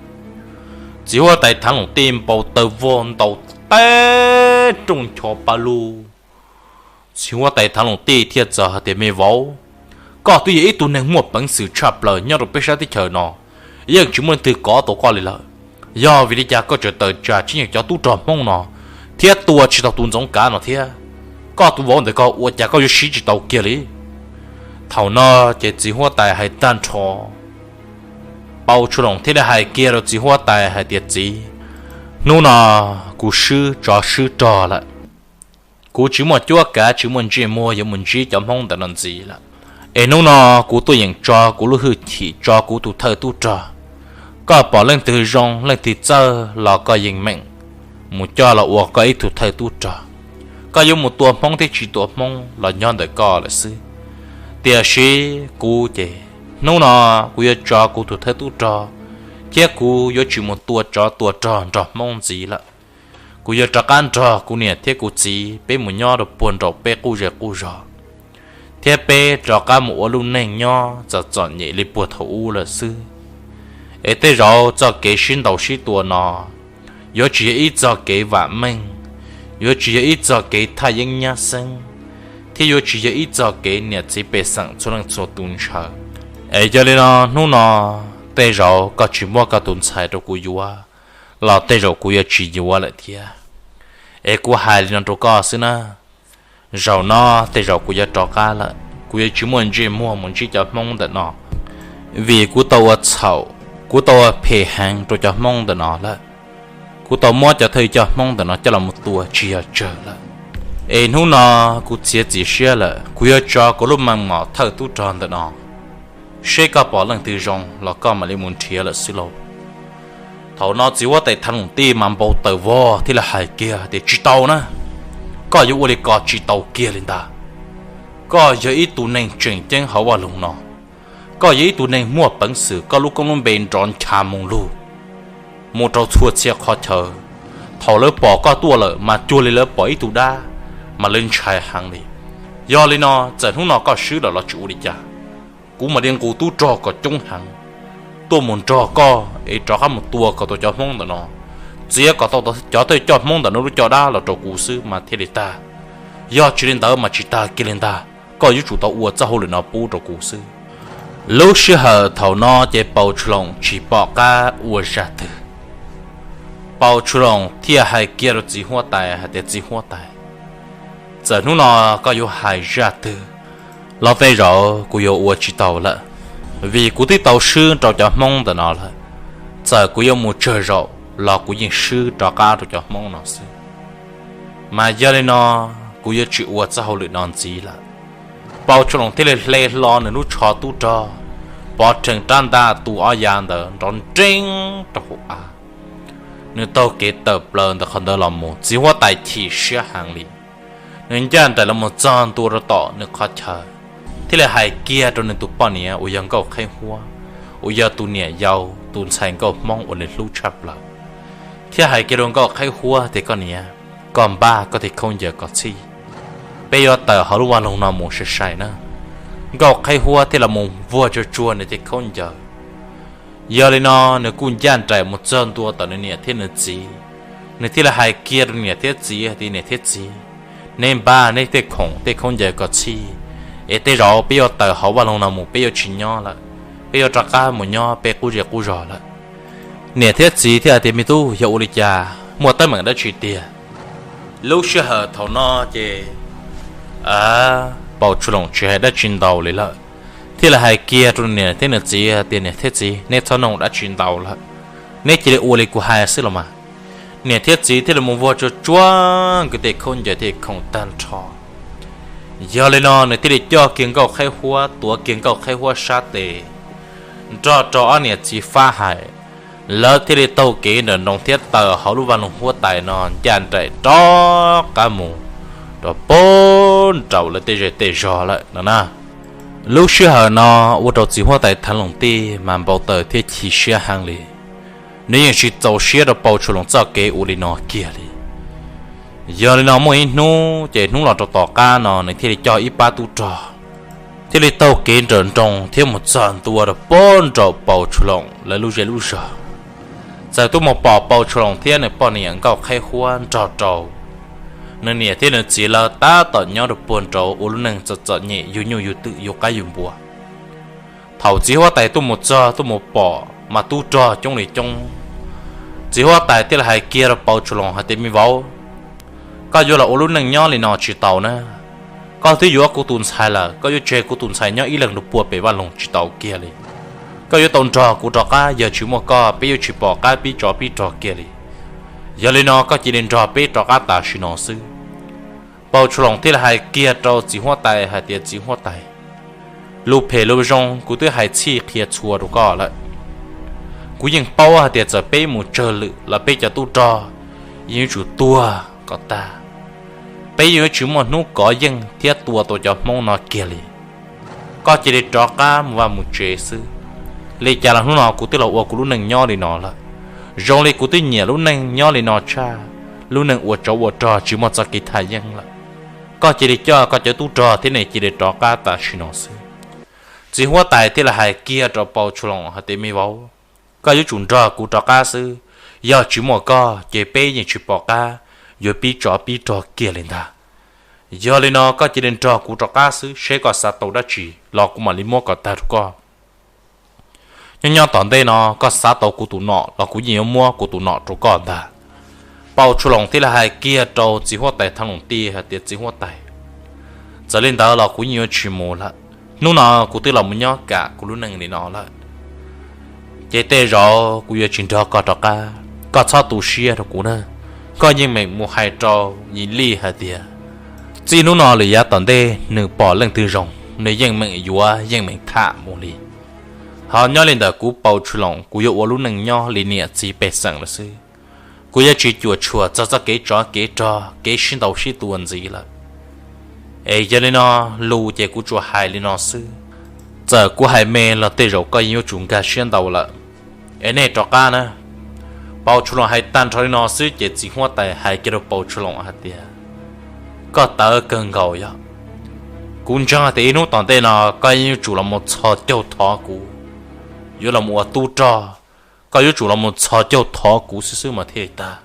Txiv huab tais Thav Loos Tij npau taws vog ntaus teb rooj ncho pa lug. Txiv huab tais Thav Loos Tij thiaj txawm hais tias, me vauv, koj twb yog ib tug neeg muaj peev xwm tshaj plaws nyob rau peb sab teb chaws no, yeej tsis muaj leej twg kov tau koj li lawm. Yog vim li cas koj tseem tawm tsam tsis yeej cov tub rog Hmoob no, thiab tua tsis tau tus Ntxoov Kav no thiab? Koj tus vauv ntawm koj ua cas koj yuav siv tsis tau kiag li? Thaum no ces txiv huab tais hais tag nrho, Pau Tshua Loos thiaj li hais kiag rau txiv huab tais hais tias, txiv, hnub no kuv swb tsov swb rog lawm. Kuv tsis muaj cuab kav tsis muaj ntsej muag yuav mus ntsib cov Hmoob ntawm no ntxiv lawm. Es hnub no kuv tuaj yeem tso kuv lub hwj chim tso kuv tus thawj tub rog. Koj pom leej twg zoo leej twg txawj los koj yeem meem mus coj los ua koj ib tug thawj tub rog. Koj yuav mus tua Hmoob thiab tsis tua Hmoob los nyob ntawm koj lawm xwb. Tiam sis kuv ces hnub no kuv yuav tso kuv tus thawj tub rog, thiab kuv yuav tsis mus tua tsov tua rog nrog Hmoob ntxiv lawm. Kuv yuav rov qab nrog kuv niam thiab kuv txiv peb mus nyob rau puag nraum peb qub zej qub zog, thiab peb rov qab mus ua lub neej nyob txom txom nyem li puag thaum ub lawm xwb. Es tej zaum txoj kev sib ntaus sib tua no yuav tsis yog ib txoj kev vam meej, yuav tsis yog ib txoj kev thaj yeeb nyab xeeb, thiab yuav tsis yog ib txoj kev niam txiv pej xeem txhua leej txhua tus ntshaw. Es yog li no, hnub no tej zaum koj tsis muab koj tus ntxhais rau kuv yuav, los tej zaum kuv yuav tsis yuav lawm thiab. Es kuv hais li no rau koj xwb na, zaum no tej zaum kuv yuav rov qab lawm, kuv yuav tsis muaj ntsej muag mus ntsib cov Hmoob ntawm no, vim kuv tau ua txhaum, kuv tau ua phem heev rau cov Hmoob ntawm no lawm. Kuv tau muab cov thawj coj Hmoob ntawm no coj los mus tua tsis yog tsawg lawm. Es hnub no kuv txiav txim siab lawm, kuv yuav tso kuv lub meej mom thawj tub rog ntawm no, seb koj pom leej twg zoo los koj mam li mus nrhiav lawm xwb lauj. Thaum no txiv huab tais Thav Loos Tij mas npau taws vog thiab li hais kiag tias, Tsis tau na, koj yuav ua li ko tsis tau kiag li ntag. Koj yog ib tug neeg tseem ceeb hauv vaj loog no, koj yog ib tug neeg muaj peev xwm, koj lub koob lub npe nrov ncha moo lug mus rau txhua txhia qhov chaw. Thaum lawv pom koj tuaj lawm mas cuag li lawv pom ib tug dab, mas lawv ntshai heev li. Yog li no, txawm hnub no koj swb lawm los tsis ua li cas, kuv mam li nqus tub rog kom coob heev tuaj mus nrog koj es rov qab mus tua kom tau cov Hmoob ntawm no, txiav kom tau cov thawj coj Hmoob ntawm no lub caj dab los rau kuv xwb mas thiaj li tag. Yog tsis li ntawd mas tsis tag kiag li ntag, koj yuav tsum tau ua txoj hauj lwm no pub rau kuv xwb. Lub sij hawm thaum no ces Pau Tshua Loos tsis pom qab ua zaj twg. Pau Tshua Loos thiaj hais kiag rau txiv huab tais hais tias, Txiv huab tais, txawm hnub no koj yuav hais zaj twg los tej zaum kuv yuav ua tsis tau lawm, vim kuv twb tau swb rau cov Hmoob ntawm no lawm. Txawm kuv yuav mus tsawg zaum los kuv yeej swb rov qab rau cov Hmoob no xwb. Mas yog li no, kuv yuav tsis ua txoj hauj lwm no ntxiv lawm. Pau Tshua Loos thiaj li hle hlo nws lub tsho tub rog, pov rhees rab ntaj tu ob yav ntawd nrov nreeb rau hauv av. Nws taug kev tawm plaws ntawm qhov ntawd los mus, txiv huab tais chim siab heev li. Nws ncaj nraim los mus txog ntua rau tom nws qhov chaw, thiaj li hais kiag rau nws tus poj niam uas yog Nkauj Qhaib Huab, uas yog tus niam yau tus ntxhais nkauj Hmoob uas nws hlub tshaj plaws, thiab hais kiag rau Nkauj Qhaib Huab tias, Koj niam, koj npaj koj tej khaub ncaws kom txhij, peb yuav tawm hauv lub vaj loog no mus sai sai na. Nkauj Qhaib Huab thiaj los mus vuag tsuag tsuag nws tej khaub ncaws. Yog li no, nws kuj ncaj nraim mus txog ntua tom nws niam thiab nws txiv. Nws thiaj li hais kiag rau niam thiab txiv hais tias, Niam thiab txiv, neb npaj neb tej khoom tej khaub ncaws kom txhij, es tej zaum peb yuav tawm hauv vaj loog no mus, peb yuav tsis nyob lawm, peb yuav rov qab mus nyob peb qub zej qub zog lawm. Niam thiab txiv thiaj hais tias, Me tub, yog ua li cas, muaj teeb meem dab tsi tiag? Lub sij hawm thaum no ces Pau Tshua Loos tsis hais dab tsi ntau li lawm, thiaj li hais kiag rau niam thiab nws txiv tias, Niam thiab txiv, neb txhob nug dab tsi ntau lawm, neb cia li ua li kuv hais xwb los mas. Niam thiab txiv thiaj li mus vuag tsuag tsuag nkawd tej khaub ncaws tej khoom tag nrho. Yog li no nws thiaj li coj kiag Nkauj Qhaib Huab, tuav kiag Nkauj Qhaib Huab sab tes, nrog rau ob niam txiv fab hais, lawv thiaj li taug kev nrawm nroos thiab tawm hauv lub vaj loog huab tais no ncaj nraim rov qab mus rau puag nraum lawv tej zej tej zog lawm no na. Lub sij hawm no ua rau txiv huab tais Thav Loos Tij mas npau taws thiab chim siab heev li. Nws yeej tsis txaus siab rau Pau Tshua Loos txoj kev ua li no kiag li. Yog li no muaj ib hnub ces hnub los rau tom qab no nws thiaj li coj ib pab tub rog thiaj li taug kev nrawm nroos thiab mus txog ntua rau puag nraum Pau Tshua Loos lawv lub zej lub zog. Txawm tuaj mus pom Pau Tshua Loos thiab nws poj niam Nkauj Qhaib Huab nrog rau nws niam thiab nws txiv lawv tab tom nyob rau puag nraud ua lub neej txom txom nyem yug nyuj yug twm yug qaib yug npua. Thaum txiv huab tais tuaj mus txog tuaj mus pom mas tub rog coob li coob. Txiv huab tais thiaj li hais kiag rau Pau Tshua Loos hais tias, Me vauv, koj yuav los ua lub neej nyob li no tsis tau na. Koj twb yuav kuv tus ntxhais lawm, koj yuav tseg kuv tus ntxhais nyob ib leeg rau puag pem vaj loog tsis tau kiag li. Koj yuav tau nrog kuv rov qab, yog tsis muaj koj peb yuav tsis pom qab pib tsov pib rog kiag li. Yog li no koj cia li nrog peb rov qab tam sim no xwb. Pau Tshua Loos thiaj li hais kiag rau txiv huab tais hais tias, Txiv huab tais, lus phem lus zoo kuv twb hais txhij qhia txhua rau koj lawm. Kuv yeej paub hais tias txawm peb mus tsawg lwm los peb cov tub rog yeej yuav tsum tuag kom tag. Peb yeej yuav tsis muaj hnub kov yeej thiab tua tau cov Hmoob no kiag li. Koj cia li rov qab mus vaj mus tsev xwb. Li cas los hnub no kuv twb los ua kuv lub neej nyob li no lawm. Zoo li kuv twb nyiam lub neej nyob li no tshaj lub neej ua tsov ua rog tsis muaj txoj kev thaj yeeb lawm. Koj cia li coj koj cov tub rog thiab nej cia li rov qab tam sim no xwb. Txiv huab tais thiaj li hais kiag rau Pau Tshua Loos hais tias, Me vauv, Koj yuav tsum nrog kuv rov qab xwb. Yog tsis muaj koj ces peb yeej tsis pom qab yuav pib tsov pib rog kiag li ntag. Yog li no koj cia li nrog kuv rov qab xwb, seb koj xav tau dab tsi los kuv mam li muab kom tag rau koj. Nyob nyob tom ntej no koj xav tau kuv tus nom los kuv yeej yuav muab kuv tus nom rau koj ntag. Pau Tshua Loos thiaj li hais kiag rau txiv huab tais Thaj Loos Tij hais tias, Txiv huab tais, txawm li ntawd los kuv yeej yuav tsis mus lawm. Hnub no kuv twb los mus nyob kam kuv lub neej li no lawm, ces tej zaum kuv yuav tsis nrog koj rov qab. Koj txhob tu siab rau kuv na. Koj yeej meem mus hais rau Yim Lij hais tias txij hnub no lawm yav tom ntej nws pom leej twg zoo nws yeej meem yuav yeej meem tham mus li. Ho nyob li ntawm kuv Pau Tshua Loos, kuv yuav ua lub neej nyob li niam txiv pej xeem lawm xwb. Kuv yuav tsis cuam tshuam txog txoj kev tsov kev rog kev sib ntaus sib tua ntxiv lawm. Es yog li no, lus ces kuv tsuas hais li no xwb. Txawm kuv hais me los tej zaum koj yeej yuav tsum nkag siab ntau lawm. Es nej rov qab na. Pau Tshua Loos hais tag nrho li no xwb ces txiv huab tais hais kiag rau Pau Tshua Loos hais tias, Koj tawv kawg nkaus yog. Kuv ntseeg tias ib hnub tom ntej no koj yeej yuav tsum los mus txhos caug thov kuv, yuav los mus ua tub rog, koj yuav tsum los mus txhos caug thov kuv xwb xwb mas thiaj tag.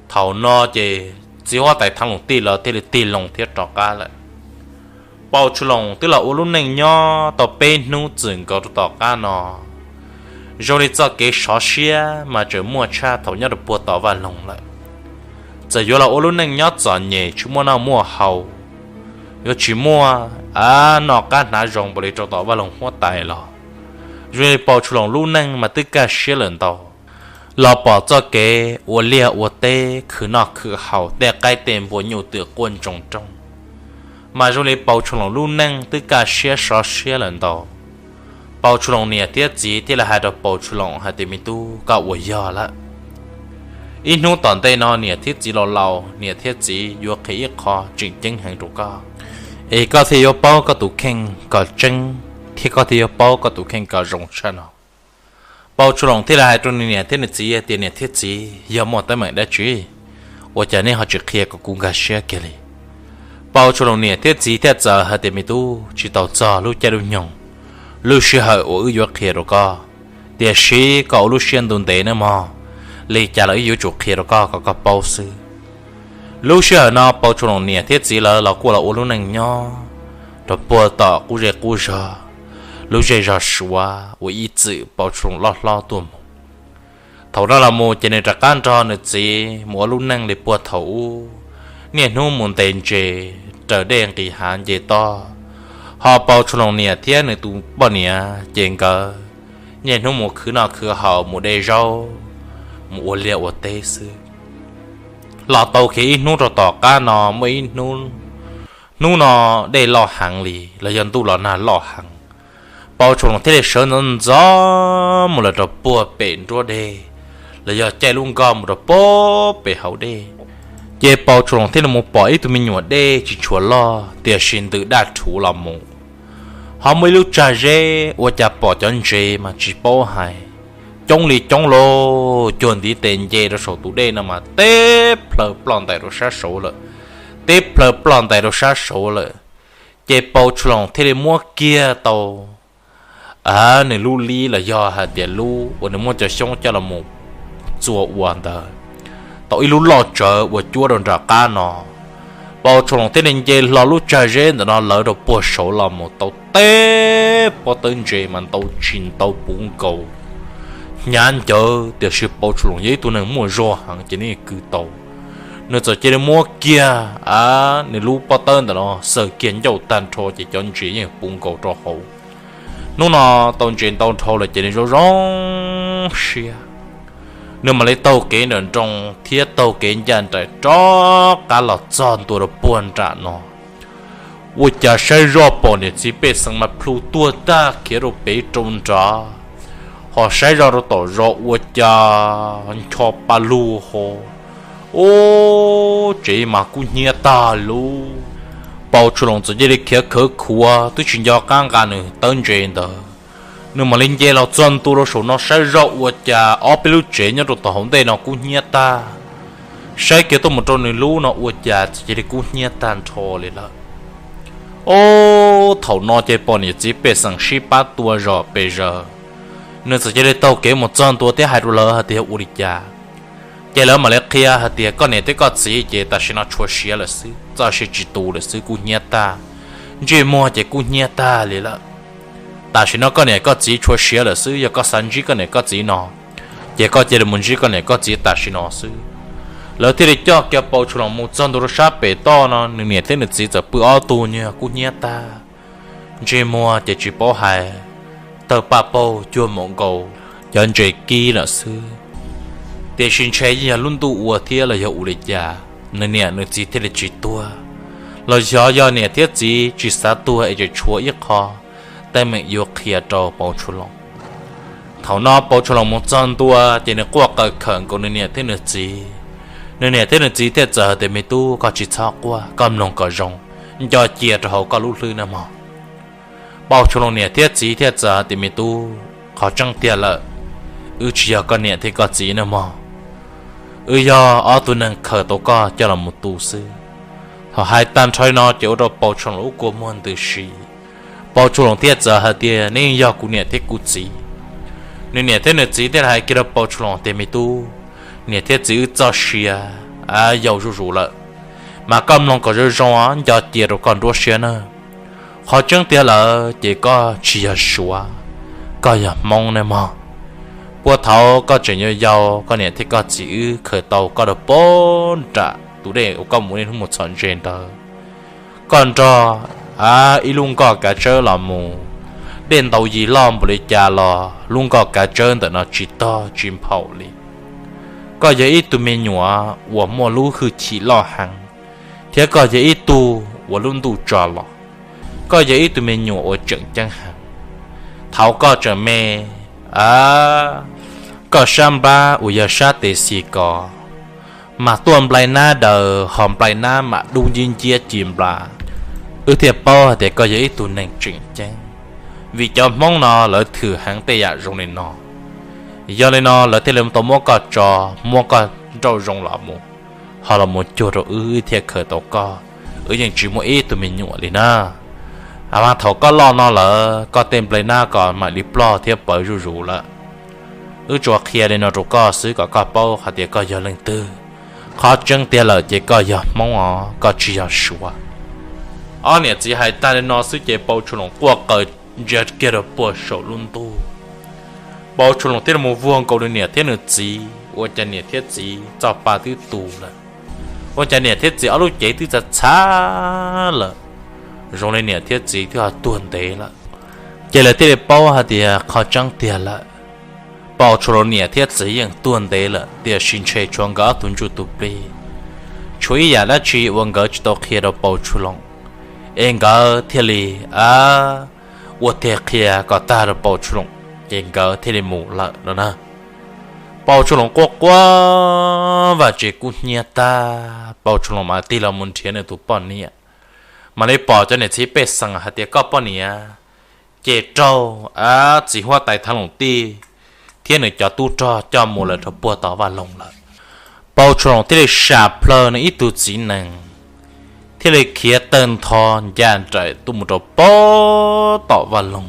Thaum no ces txiv huab tais Thaj Loos Tij lawv thiaj li tig loo thiab rov qab lawm. Pau Tshua Loos twb los ua lub neej nyob tau peb hnub txwm nkaus rau tom qab no, zoo li txoj kev sov siab mas tseem muaj tshaj thaum nyob rau puag tom vaj loog lawm. Txawm yuav los ua lub neej nyob txom nyem tsis muaj noj muaj haus, yuav tsis muaj a noj qab hnav zoo npaum li rau tom vaj loog huab tais los, zoo li Pau Tshua Loos lub neej mas twb kaj siab lawm ntau. Los pom txoj kev ua liaj ua teb khwv noj khwv haus tej qaib tej npua nyuj twm quaj ntsoog rooj, mas zoo li Pau Tshua Loos lub neej twb kaj siab sov siab lawm ntau. Pau Tshua Loos niam thiab txiv thiaj li hais rau Pau Tshua Loos hais tias, Me tub, koj ua yog lawm. Ib hnub tom ntej no niam thiab txiv los laus, niam thiab txiv yuav qhia ib qho tseem ceeb heev rau koj, es koj thiaj yuav paub koj tus kheej kom tseeb, thiab koj thiaj yuav paub koj tus kheej kom zoo tshaj no. Pau Tshua Loos thiaj li hais rau nws niam thiab nws txiv tias, Niam thiab txiv, yog muaj teeb meem dab tsi, ua cas nej ho tsis qhia kom kuv nkag siab kiag li? Pau Tshua Loos niam thiab txiv thiaj txawm hais tias, Me tub, tsis tau txog lub caij lub nyoog, lub sij hawm uas wb yuav qhia rau koj, tiam sis koj ua lub siab ntuj ntev nawb mog, li cas los wb yuav tsum qhia rau koj kom koj paub xwb. Lub sij hawm no Pau Tshua Loos niam thiab txiv lawv los kuj los ua lub neej nyob rau puag tom qub zej qub zog, lub zej zog Suav uas ib txwm Pau Tshua Loos loj hlob tuaj mus. Thaum no los mus ces nws rov qab nrog nws txiv mus ua lub neej li puag thaum ub, niaj hnub mus ntes ntses raws dej nqis hav nce toj, ho Pau Tshua Loos niam thiab nws tus poj niam ces nkawd niaj hnub mus khwv noj khwv haus, mus de zaub, mus ua liaj ua teb xwb. Los tau kiag ib hnub rau tom qab no muaj ib hnub, hnub no dej loj heev li los yog ntuj los nag loj heev. Pau Tshua Loos thiaj li sawv ntxov ntxov mus lawm rau puag pem nruab dej, los yog caij lub nkoj mus rau puag pem hauv dej. Ces Pau Tshua Loos thiaj li mus pom ib tug me nyuam dej tsis tshua loj tiam sis ntws daj rhuv los mus, ho muaj ib lub tsag zeb ua cas pom cov ntses mas tsis paub hais, coob li coob lauj, cuag ntiv tes nce rau saum tus dej no mas teb plhaw ploj ntais rau sab saud lawm, teb plhaw ploj ntais rau sab saud lawm. Ces Pau Tshua Loos thiaj li muab kiag tau a nws lub lib los yog hais tias lub uas nws muab cov xyoob coj los mus txua ua ntawd tau ib lub loj tsawv uas cuab rau nram qab no. Pau Tshua Loos thiaj li nce hlo lub tsag zeb ntawm no lawv rau puag saud los mus tau teb pob tawb ntses mas ntau tsis ntau puv nkaus, hnyav ncawv tiam sis Pau Tshua Loos yog ib tug neeg muaj zog heev ces nws kwv tau. Nws txawm cia li muab kiag a nws lub pob tawb ntawm no xawm kiag ncauj tag nrho ces cov ntses yeej puv nkaus rau hauv. Hnub no tau ntses ntau dhau lawm ces nws zoo zoo siab. Nws mam li taug kev nram nroog thiab taug kev ncaj nraim rov qab los txog ntua rau puag nram no. Ua cas saib zoj pom niam txiv pej xeem mas plhu tuag tag khiav rau pem rau nrad, ho saib zoj rau tom zos ua cas ncho pa lug ho. Ub, tsev mas kub hnyiab tag lub. Pau Tshua Loos txawm cia li khiav khawv khuav twb tsis nco qab nqa nws tawb ntses ntawd. Nws mam li nce los txog ntua rau saum no saib zoj ua cas ob peb lub tsev nyob rau tom hauv ntej no kub hnyiab tag. Saib kiag tuaj mus rau nws lub no ua cas txawm cia li kub hnyiab tag nrho li lawm. Ub, thaum no ces pom niam txiv pej xeem sib pab tua zom pes zaws, Nws txawm cia li taug kev mus txog ntua thiab hais rau lawv hais tias ua li cas. Ces lawv mam li qhia hais tias koj niam thiab koj txiv ces tam sim no tshuav siav lawm xwb, txoj sia tsis tu lawm xwb, kub hnyiab tag, ntsej muag ces kub hnyiab tag li lawm. Tam sim no koj niam koj txiv tshuav siav lawm xwb, yog koj xav ntsib koj niam koj txiv no, ces koj cia li mus ntsib koj niam koj txiv tam sim no xwb. Lawv thiaj li coj kiag Pau Tshua Loos mus txog ntua rau sab pem toj no, nws niam thiab nws txiv txawm pw ob tug nyuag kub hnyiab tag, ntsej muag ces tsis paub hais, tawg paj paug cuag maum nkaus cov ntses kib lawm xwb. Tiam sis ntshe yeej yog lub ntuj ua thiab los yog ua li cas, nws niam nws txiv thiaj li tsis tuag, los xyov yog niam thiab txiv tsis xav tuag es tseem tshuav ib qho teeb meem yuav qhia rau Pau Tshua Loos. Thaum no Pau Tshua Loos mus txog ntua ces nws quaj qw khawm nkaus nws niam thiab nws txiv. Nws niam thiab nws txiv thiaj txawm hais tias, me tub, koj tsis txhob quaj, koj mloog kom zoo, nco cia rau hauv koj lub hlwb nawb mog. Pau Tshua Loos niam thiab txiv thiaj txawm hais tias, me tub, qhov tseeb tiag lawm, wb tsis yog koj niam thiab koj txiv nawb mog. Wb yog ob tug neeg khaws tau koj coj los mus tu xwb. Thaum hais tag nrho no ces ua rau Pau Tshua Loos lub kua muag ntws si. Pau Tshua Loos thiaj txawm hais tias, neb yeej yog kuv niam thiab kuv txiv. Nws niam thiab nws txiv thiaj hais kiag rau Pau Tshua Loos tias, me tub, niam thiab txiv wb txoj sia yau zuj zus lawm, mas koj mloog kom zoo zoo, nco cia rau koj nruab siab na. Qhov tseeb tiag lawm ces koj tsis yog Suav, koj yog Hmoob nawb mog. Puag thaum koj tseem yau yau, koj niam thiab koj txiv wb khaws tau koj rau puag nram tus dej uas koj mus niaj hnub mus txhom ntses ntawd. Koj nrog ib lub nkoj kav tsawb los mus, dej ntaus yig loj npaum li cas los lub nkoj kav tsawb ntawm no tsis tog tsis nphaum li. Koj yog ib tug me nyuam uas muaj lub hwj chim loj heev, thiab koj yog ib tug uas lub ntuj tso los. Koj yog ib tug me nyuam uas tseem ceeb heev. Thaum koj tseem me, koj sab nplab uas yog sab tes xis kos mas tuaj nplai nab daws, ho nplai nab mam dub nciab nciab ci nplas. Wb thiaj paub hais tias koj yog ib tug neeg tseem ceeb, vim cov Hmoob no lawv thwm heev tej yam zoo li no. Yog li no lawv thiaj li tau muab koj tso, muab koj nrauj zoo los mus, ho los mus cuag rau wb, wb thiaj khaws tau koj. Wb yeej tsis muaj ib tug me nyuam li na. Mas thaum koj loj no lawm, koj tej nplai nab ko mam li ploj thiab pawv zuj zus lawm. Wb tsuas qhia li no rau koj xwb kom koj paub hais tias koj yog leej twg. Qhov tseeb tiag lawm ces koj yog Hmoob os, koj tsis yog Suav. Ob niam txiv hais tag li no xwb ces Pau Tshua Loos quaj qw ntsia kiag rau puag saum lub ntuj. Pau Tshua Loos thiaj li mus vuag nkaus nws niam thiab nws txiv, ua cas niam thiab txiv txoj pa twb tu lawm, ua cas niam thiab txiv ob lub cev twb txhav txhav lawm, zoo li niam thiab txiv twb ho tuag ntev lawm. Ces lawv thiaj li paub hais tias qhov tseeb tiag lawm, Pau Tshua Loos niam thiab txiv yeej tuag ntev lawm, tiam sis ntshe tshuav nkawd ob tug ntsuj tus plig, tshuav ib yam dab tsi uas nkawd tsis tau qhia rau Pau Tshua Loos, es nkawd thiaj li ua teg qhia kom tag rau Pau Tshua Loos, ces nkawd thiaj li mus lawm no na. Pau Tshua Loos quaj quaj vaj tse kub hnyiab tag, Pau Tshua Loos mam tig los mus nrhiav nws tus poj niam, mam li pom cov niam txiv pej xeem hais tias koj poj niam ces raug txiv huab tais Thav Loos Tij thiab nws cov tub rog coj mus lawm rau puag tom vaj loog lawm. Pau Tshua Loos thiaj li sam plhaw nws ib tug txiv nees, thiaj li khiav tawg ntho ncaj nraim tuaj mus rau puag tom vaj loog.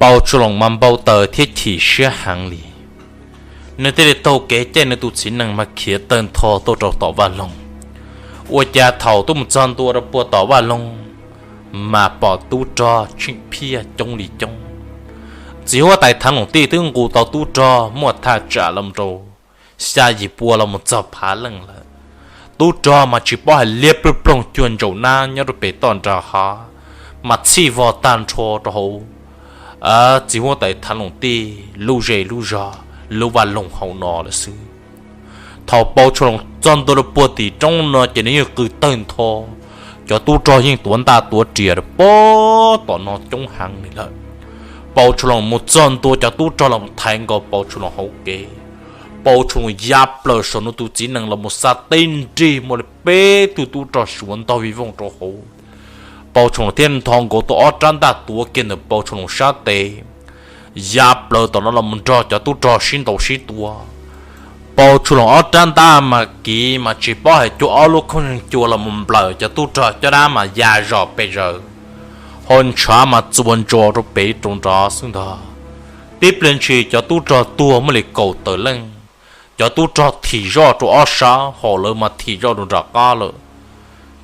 Pau Tshua Loos mas npau taws thiab chim siab heev li. Nws thiaj li taug kev caij nws tus txiv nees mas khiav tawg ntho tuaj rau tom vaj loog. Ua cas thaum tuaj mus txog ntua rau puag tom vaj loog mas pom tub rog tsheej phiaj coob li coob. Txiv huab tais Thav Loos Tij twb nqus tau tub rog muaj thaj tsam los rau xya yim pua los mus txog phav leej lawm. Tub rog mas tsis paub hais liab ploog ploog cuag ntsaum nab nyob rau pem toj nram hav, mas txhij vog tag nrho rau hauv txiv huab tais Thav Loos Tij lub zej lub zog, lub vaj loog hauv no lawm xwb. Thaum Pau Tshua Loos txog ntua rau puag tim roob no ces nws yeej qw tawg ntho, cov tub rog yeej tuav ntaj tuav riam rau puag tom no coob heev li lawm. Pau Tshua Loos mus txog ntua cov tub rog los thaiv nkaus Pau Tshua Loos hauv kev. Pau Tshua Loos ya plaws saum nws tus txiv nees los mus xa teb nrig muaj li peb tug tub rog suav ntog vij voog rau hauv. Pau Tshua Loos thiaj ntho nkaus tau ob rab ntaj tuav kiag ntawm Pau Tshua Loos sab tes, ya plaws tom no los mus nrog cov tub rog sib ntaus sib tua. Pau Tshua Loos ob rab ntaj mas kiv mas tsis paub hais cuag ob lub khaub ncaws cua los mus nplawm cov tub rog caj dab mas ya zom pes zaws, hos ntshav mas txuas ntsos rau pem rau nrad xwb ntag. Tib pliag ntshis cov tub rog tuag muaj li kaum tawm leej, cov tub rog thim zoj rau ob sab, hos lawv mas thim zoj rau nram qab lawm.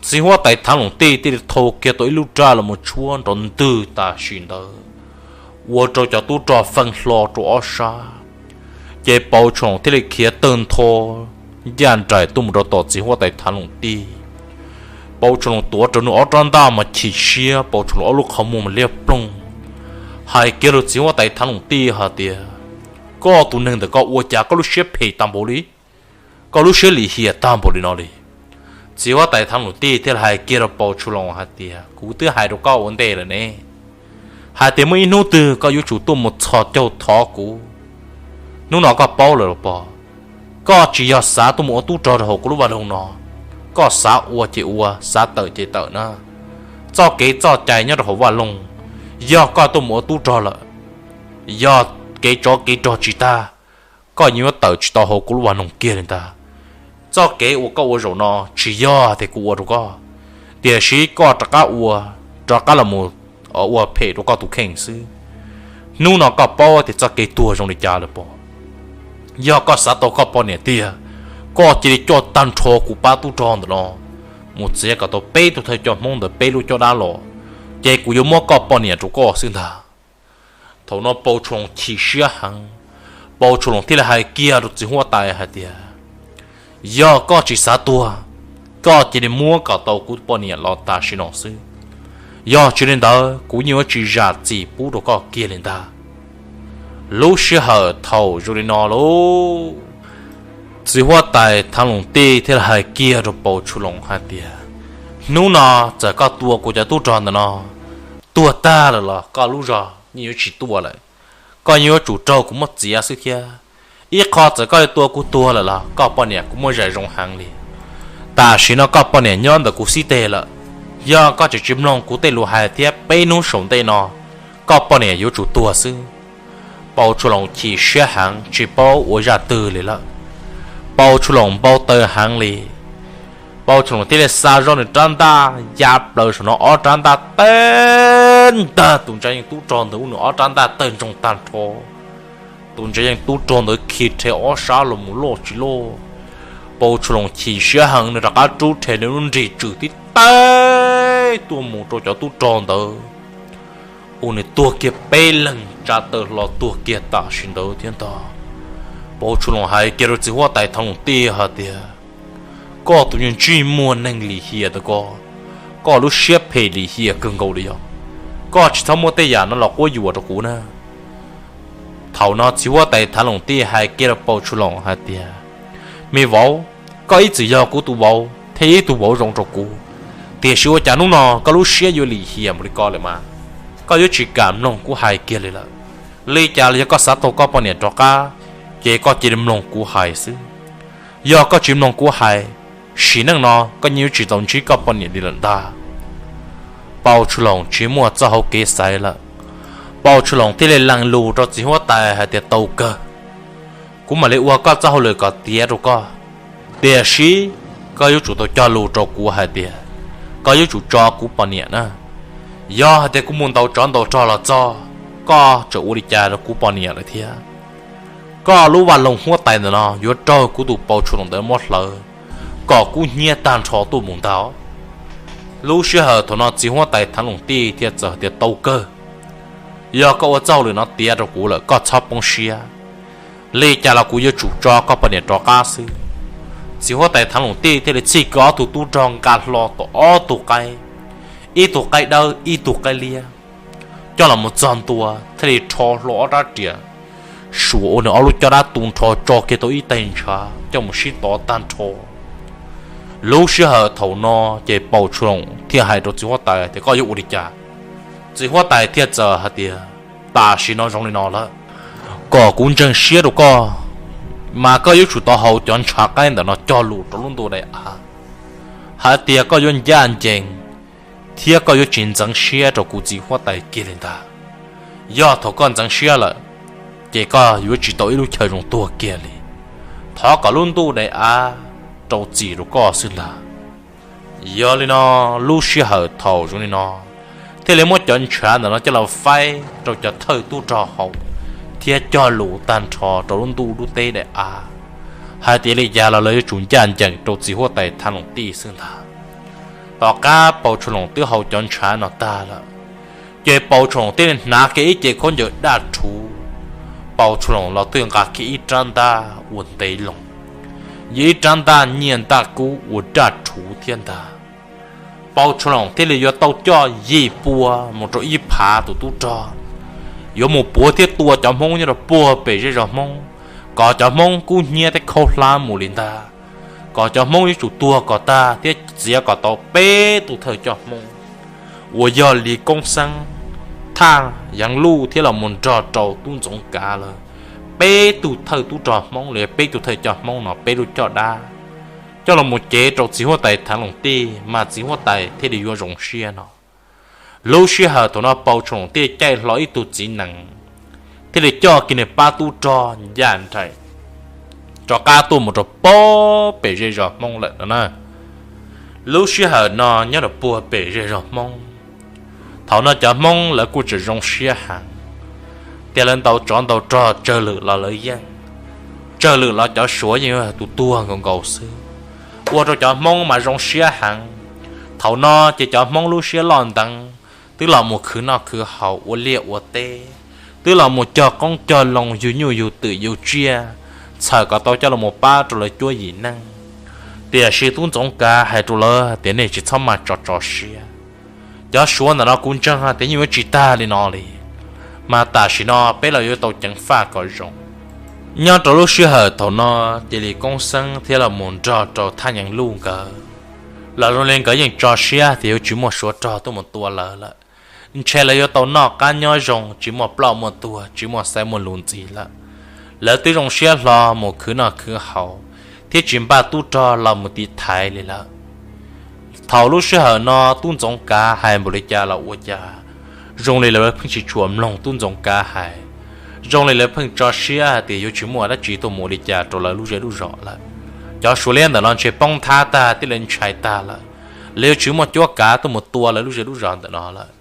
Txiv huab tais Thav Loos Tij thiaj li thau kiag tau ib lub raj los mus tshuab nrov ntwg tam sim ntawd, ua rau cov tub rog feej hlo rau ob sab. Ces Pau Tshua Loos thiaj li khiav tawg ntho ncaj nraim tuaj mus rau tom txiv huab tais Thav Loos Tij. Pau Tshua Loos tuav rawv nws ob rab ntaj mas chim siab, Pau Tshua Loos ob lub qhov muag mas liab ploog, hais kiag rau txiv huab tais Thav Loos Tij hais tias, koj tus neeg ntawm koj ua cas koj lub siab phem tag npaum li, koj lub siab lim hiam tag npaum li no li? Txiv huab tais Thav Loos Tij thiaj li hais kiag rau Pau Tshua Loos hais tias, kuv twb hais rau koj ua ntej lawm ne, hais tias muaj ib hnub twg koj yuav tsum tuaj mus txhos caug thov kuv. Hnub no koj paub lawm los pom, koj tsis yog xav tuaj mus ua tub rog rau hauv kuv lub vaj loog no, koj xav ua ces ua, xav tawm ces tawm na. Txoj kev txoj cai nyob rau hauv vaj loog, yog koj tuaj mus ua tub rog lawm, yog kev tsov kev rog tsis tag, koj yeej yuav tawm tsis tau hauv kuv lub vaj loog kiag li ntag. Txoj kev uas koj ua zaum no tsis yog tias kuv ua rau koj, tiam sis koj rov qab ua, rov qab los mus ua phem rau koj tus kheej xwb. Hnub no koj paub tias txoj kev tuag zoo li cas lawm pom. Yog koj xav tau koj poj niam tiag, koj cia li coj tag nrho kuv pab tub rog ntawm no mus txiav kom tau peb tug thawj coj Hmoob ntawd peb lub caj dab los, ces kuv yuav muab koj poj niam rau koj xwb ntag. Thaum no Pau Tshua Loos chim siab heev, Pau Tshua Loos thiaj li hais kiag rau txiv huab tais hais tias, yog koj tsis xav tuag, koj cia li muab kom tau kuv poj niam los tam sim no xwb, yog tsis li ntawd kuv yeej yuav tsis zam txim pub rau koj kiag li ntag. Lub sij hawm thaum zoo li no lauj, txiv huab tais Thav Loos Tij thiaj li hais kiag rau Pau Tshua Loos hais tias, hnub no txawm koj tua kuv cov tub rog ntawm no tuag tag lawm los koj lub zog yeej yuav tsis tuaj lawm, koj yeej yuav tsum raug kuv muab txiav xwb thiab. Ib qho txawm koj yuav tua kuv tuag lawm los koj poj niam kuv muab zais zoo heev li. Tam sim no koj poj niam nyob ntawm kuv xib teg lawm, yog koj tseem tsis mloog kuv tej lus hais thiab peb hnub saum ntej no, koj poj niam yuav tsum tuag xwb. Pau Tshua Loos chim siab heev tsis paub ua zaj twg li lawm. Pau Tshua Loos npau taws heev li. Pau Tshua Loos thiaj li xa zoj nws rab ntaj ya plaws saum no ob rab ntaj tawg ntag, tus ntsa yeej tub rog ntawd ua nws ob rab ntaj tawg ntsoog tag nrho. Tus ntsa yeej tub rog ntawd khi rhe ob sab los mus loj tsis loj. Pau Tshua Loos chim siab heev nws rov qab rub rhe nws lub nrig tswm tib taig tuaj mus rau cov tub rog ntawd, ua nws tuag kiag peb leeg tsa taw hlo tuag kiag tam sim ntawd thiab ntag. Pau Tshua Loos hais kiag rau txiv huab tais Thav Loos Tij hais tias, koj tus me ntsej muag neeg lim hiam ntawm koj, koj lub siab phem lim hiam kawg nkaus li yog, koj tsis txhob muab tej yam no los quab yuam rau kuv na. Thaum no txiv huab tais Thav Loos Tij hais kiag rau Pau Tshua Loos hais tias, me vauv, koj ib txwm yog kuv tus vauv thiab ib tug vauv zoo rau kuv, tiam sis ua cas hnub no koj lub siab yuav lim hiam npaum li ko lawm mas? Koj yuav tsis kam mloog kuv hais kiag li lawm. Li cas los yog koj xav tau koj poj niam rov qab, ces koj cia li mloog kuv hais xwb. Yog koj tsis mloog kuv hais, sim neej no koj yeej yuav tsis tau ntsib koj poj niam li lawm ntag. Pau Tshua Loos tsis muaj txoj hauv kev xaiv lawm. Pau Tshua Loos thiaj li lees lus rau txiv huab tais hais tias, tau kawg, kuv mam li ua koj txoj hauj lwm kom tiav rau koj, tiam sis koj yuav tsum tau cog lus rau kuv hais tias koj yuav tsum tso kuv poj niam na. Yog hais tias kuv mus ntaus tsov ntaus rog los txog, koj tseem ua li cas rau kuv poj niam lawm thiab? Koj lub vaj loog huab tais ntawm no yuav raug kuv tus Pau Tshua Loos ntawd mob hlawv kom kub hnyiab tag nrho tuaj mus ntag. Lub sij hawm thaum no txiv huab tais Thav Loos Tij thiaj txawm hais tias, tau kawg, yog koj ua txoj hauj lwm no tiav rau kuv lawm koj txhob poob siab. Li cas los kuv yuav tsum tso koj poj niam rov qab xwb. Txiv huab tais Thav Loos Tij thiaj li txhij kiag ob tug tub rog nqa hlo tau ob tug qaib, ib tug qaib dawb ib tug qaib liab, coj los mus txog ntua thiaj li rho hlo ob rab riam, suas ua nws ob lub caj dab tu nrho tso kiag tau ib tais ntshav coj mus sib tov tag nrho. Lub sij hawm thaum no ces Pau Tshua Loos thiaj hais rau txiv huab tais tias, koj yuav ua li cas? Txiv huab tais thiaj txawm hais tias, tam sim no zoo li no lawm, kom kuv ntseeg siab rau koj, mas koj yuav tsum tau haus cov ntshav qaib ntawm no cog lus rau lub ntuj daim av, hais tias koj yuav ncaj ncees thiab koj yuav tsis ntxeev siab rau kuv txiv huab tais kiag li ntag. Yog thaum koj ntxeev siab lawm, ces koj yuav tsis tau ib lub chaw zoo tuag kiag li. Thov kom lub ntuj daim av rau txim rau koj xwb ntag. Yog li no, lub sij hawm thaum zoo li no, thiaj li muab cov ntshav ntawm no coj los faib rau cov thawj tub rog haus, thiab cog lus tag nrho rau lub ntuj lub teb daim av, hais tias li cas los lawv yuav tsum ncaj ncees rau txiv huab tais Thaj Loos Tij xwb ntag. Tom qab Pau Tshua Loos twb haus cov ntshav no tag lawm, ces Pau Tshua Loos thiaj li hnav kiag ib ce khaub ncaws daj rhuv. Pau Tshua Loos los twb nqa kiag ib rab ntaj uas ntev loo, yog ib rab ntaj nyiaj ntaj kub uas daj rhuv thiab ntag. Pau Tshua Loos thiaj li yuav tau coj yim pua mus rau ib phav tus tub rog, yuav mus puav thiab tua cov Hmoob nyob rau puag pem zej zos Hmoob, kom cov Hmoob kub hnyiab thiab khaub hlab mus li ntag, kom cov Hmoob yuav tsum tuag kom tag thiab txiav kom tau peb tus thawj coj Hmoob uas yog Lis Koob Xeeb, Thaj Yeev Luj thiab los mus nrog rau tub Ntxoov Kav lawm. Peb tug thawj tub rog Hmoob los yog peb tug thawj coj Hmoob no peb lub coj dab coj los mus cev rau txiv huab tais Thaj Loos Tij mas txiv huab tais thiaj li yuav zoo siab no. Lub sij hawm thaum no Pau Tshua Loos thiaj caij hlo ib tug txiv nees, thiaj li coj kiag nws pab tub rog ncaj nraim rov qab tuaj mus rau puag pem zej zos Hmoob lawm no na. Lub sij hawm no nyob rau puag pem zej zos Hmoob, thaum no cov Hmoob lawv kuj tseem zoo siab heev, tias lawv ntaus tsov ntaus rog tsawg lwm los lawv yeej, tsawg lwm los cov Suav yeej yog tus tuag nkaus nkaus xwb, ua rau cov Hmoob mas zoo siab heev. Thaum no ces cov Hmoob lub siab loj nteev, twb los mus khwv noj khwv haus ua liaj ua teb, twb los mus cog qoob cog loo yug nyuj yug twm yug tsiaj, txhawm kom tau coj los pab rau lawv cuab yim neej. Tiam sis tub Ntxoov Kav hais rau lawv tias nej tsis txhob maj tso tso siab, cov Suav ntawm no kuv ntseeg tias yeej yuav tsis tag li no li, mas tam sim no peb los yuav tau ceev faj kom zoo. Nyob rau lub sij hawm thaum no, ces Lis Koob Xeeb thiab los mus nrog rau Thaj Yeev Luj nkawd, los zoo li nkawd yeej tso siab tias yuav tsis muaj Suav rog tuaj mus tua lawv lawm. Ntshe lawv yuav tau noj qab nyob zoo, tsis muaj ploj muaj tuag, tsis muaj xaiv muaj lus ntxiv lawm. Lawv twb zoo siab hlo mus khwv noj khwv haus, thiab tsis npaj tub rog los mus tiv thaiv li lawm. Thaum lub sij hawm no tub Ntxoov Kav hais npaum li cas los ua cas, zoo li lawv pheej tsis tshua mloog tub Ntxoov Kav hais. Zoo li lawv pheej tso siab hais tias yuav tsis muaj dab tsi tuaj mus ua li cas rau lawv lub zej lub zos lawm. Cov Suav liab ntawm no ntshe poob nthab tag thiab lawv ntshai tag lawm, lawv yuav tsis muaj cuab kav tuaj mus tua lawv lub zej lub zos ntawm no lawm.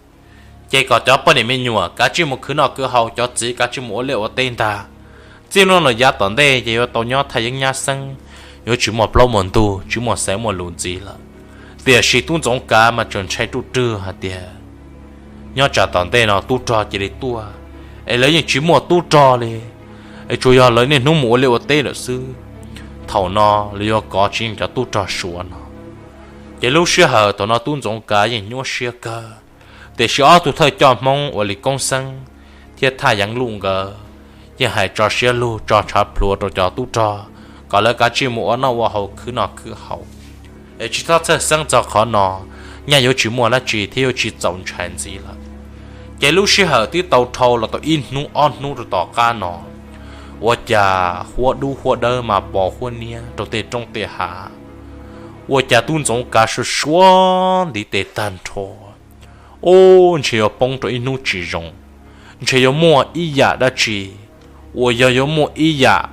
Ces kom cov poj niam me nyuam kav tsij mus khwv noj khwv haus, cov txiv kav tsij mus ua liaj ua teb ntag. Txij no lawm yav tom ntej ces yuav tau nyob thaj yeeb nyab xeeb, yuav tsis muaj plaub muaj ntug, tsis muaj xaiv muaj lus ntxiv lawm. Tiam sis tub Ntxoov Kav mas tseem ntshai ruj rwg hais tias nyob tsam tom ntej no tub rog cia li tuaj, es lawv yeej tsis muaj tub rog li, es tsuas yog lawv niaj hnub mus ua liaj ua teb lawm xwb. Thaum no lawv yuav kov tsis yeej cov tub rog Suav no. Ces lub sij hawm thaum no tub Ntxoov Kav yeej nyuaj siab kawg, tiam sis ob tug thawj coj Hmoob uas Lis Koob Xeeb thiab Thaj Yeev Luj nkawd yeej hais tso siab lug tso tshav pluav rau cov tub rog kom lawv kav tsij mus ua noj ua haus khwv noj khwv haus, es tsis txhob txhawj xeeb txog qhov no, nyaj yuav tsis muaj dab tsi thiab yuav tsis txaus ntshai ntxiv lawm. Ces lub sij hawm twb tau dhau los tau ib hnub ob hnub rau tom qab no, ua cas huab dub huab dawb mas pos huab niab rau tej roob tej hav. Ua cas tub Ntxoov Kav suav suav ntiv tes tag nrho, ub, ntshe yuav poob rau ib hnub tsis zoo, ntshe yuav muaj ib yam dab tsi uas yog yuav muaj ib yam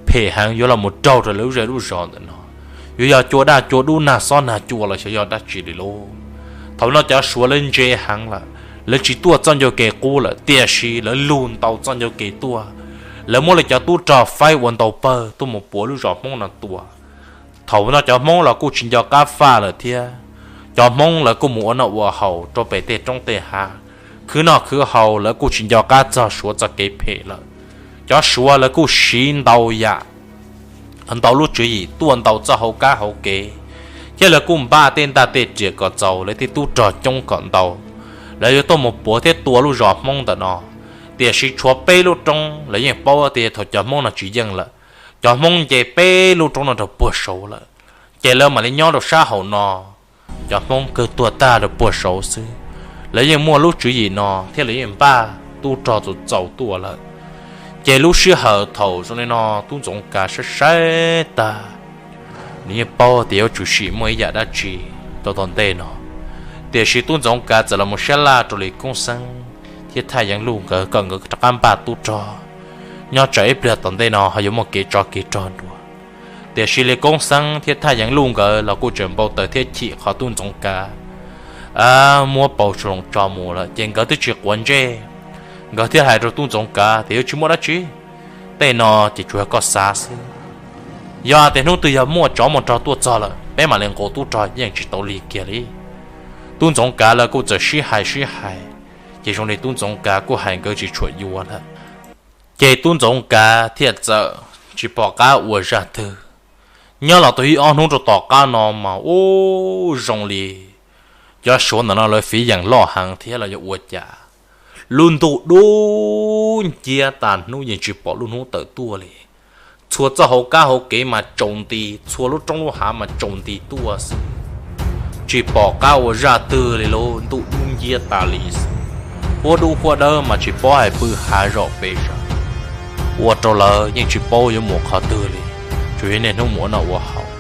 phem heev yuav los mus raug rau lawv lub zej lub zos ntawm no. Yuav yog cua daj cua dub nag xob nag cua los xyov yog dab tsi li lauj. Thaum no cov Suav lawv ntse heev lawm, lawv tsis tuaj txoj ncauj kev qub lawm, tiam sis lawv lug ntau txoj ncauj kev tuaj. Lawv muab lawv cov tub rog faib ua ntau pawg tuaj mus puav lub zos Hmoob no tua. Thaum no cov Hmoob los kuj tsis nco qab faj lawm thiab. Cov Hmoob lawv kuj mus ua noj ua haus rau pem tej roob tej hav, khwv noj khwv haus, lawv kuj tsis nco qab txog Suav txoj kev phem lawm. Cov Suav lawv kuj siv ntau yam, ntau lub tswv yim tuaj ntau txoj hauv kab hauv kev, thiab lawv kuj npaj tej ntaj tej riam kom txaus lawv tej tub rog coob kom ntau, lawv yuav tuaj mus puav thiab tua lub zos Hmoob ntawm no. Tiam sis tshuav peb lub roob lawv yeej paub tias thaum cov Hmoob no tsis yeej lawm, cov Hmoob nce peb lub roob no rau puag saud lawm, ces lawv mam li nyob rau sab hauv no. Cov Hmoob kawg tuag tag rau puag saud xwb. Lawv yeej muaj lub tswv yim no thiab lawv yeej npaj tub rog txaus txaus tuaj lawm. Ces lub sij hawm thaum zoo li no tub Ntxoov Kav saib saib tag, nws yeej paub tias yuav tsum sim muaj ib yam dab tsi rau tom ntej no. Tiam sis tub Ntxoov Kav txawm los mus sab laj rau Lis Koob Xeeb thiab Thaj Yeev Luj nkawd kom nkawd rov qab npaj tub rog, nyob tsam ib pliag tom ntej no ho yuav muaj kev tsov kev rog dua. Tiam sis Lis Koob Xeeb thiab Thaj Yeev Luj nkawd los kuj tseem npau taws thiab chim qhov tub Ntxoov Kav muab Pau Tshua Loos tso mus lawm, ces nkawd twb tsis quav ntsej. Nkawd thiaj hais rau tub Ntxoov Kav tias yuav tsis muaj dab tsi, tej no ces tsuas yog koj xav xwb. Yog tias hnub twg yog muaj tsov muaj rog tuaj txog lawm peb mam li nqus tub rog yeej tsis tau li kiag li. Tub Ntxoov Kav lawv kuj txawm sib hais sib hais, ces zoo li tub Ntxoov Kav kuj hais nkawd tsis tshua yuav lawm. Ces tub Ntxoov Kav thiaj txawm tsis pom qab ua zaj twg. Nyob los tau ib ob hnub rau tom qab no mas ub zoo li cov Suav ntawm no lawv fiv yeem loj heev thiab los yog ua cas lub ntuj dub nciab tas hnub yeej tsis pom lub hnub tawm tuaj li. Txhua txoj hauv kab hauv kev mas tsaus nti, txhua lub roob lub hav mas tsaus nti tuaj xwb. Tsis pom qab ua zaj twg li, lub ntuj dub nciab tas li xwb. Huab dub huab dawb mas tsis paub hais pw hav zom pes zos, ua rau lawv yeej tsis paub yuav mus qhov twg li, tsuas yog niaj hnub mus ua noj ua haus.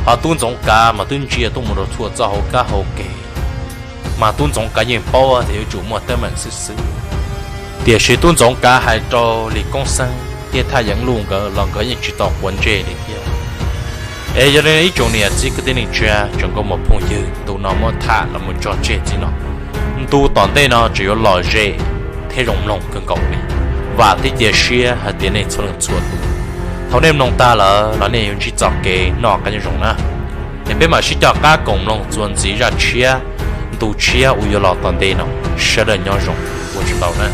Ho tub Ntxoov Kav mas twb ntsia tuaj mus rau txhua txoj hauv kab hauv kev, mas tub Ntxoov Kav yeej paub tias yuav tsum muaj teeb meem xwb xwb. Tiam sis tub Ntxoov Kav hais rau Lis Koob Xeeb thiab Thaj Yeev Luj nkawd los nkawd yeej tsis tau quav ntsej li thiab. Es yog li ib tsoom niam txiv kwv tij neej tsa tsoom nkauj muam phooj ywg, ntu no muab tham los mus tso tseg txij no. Ntu tom ntej no tseem yuav lom zem thiab zoo mloog kawg nkaus li. Vam thiab cia siab hais tias nej txhua leej txhua tus, thaum nej mloog tag lawm los nej yuav ntsib txoj kev noj qab nyob zoo na. Es peb mam sib coj qab koom mloog txuas ntxiv zaj tshiab, ntu tshiab uas yuav los tom ntej no. Sawv daws nyob zoo, ua tsaug ntau na.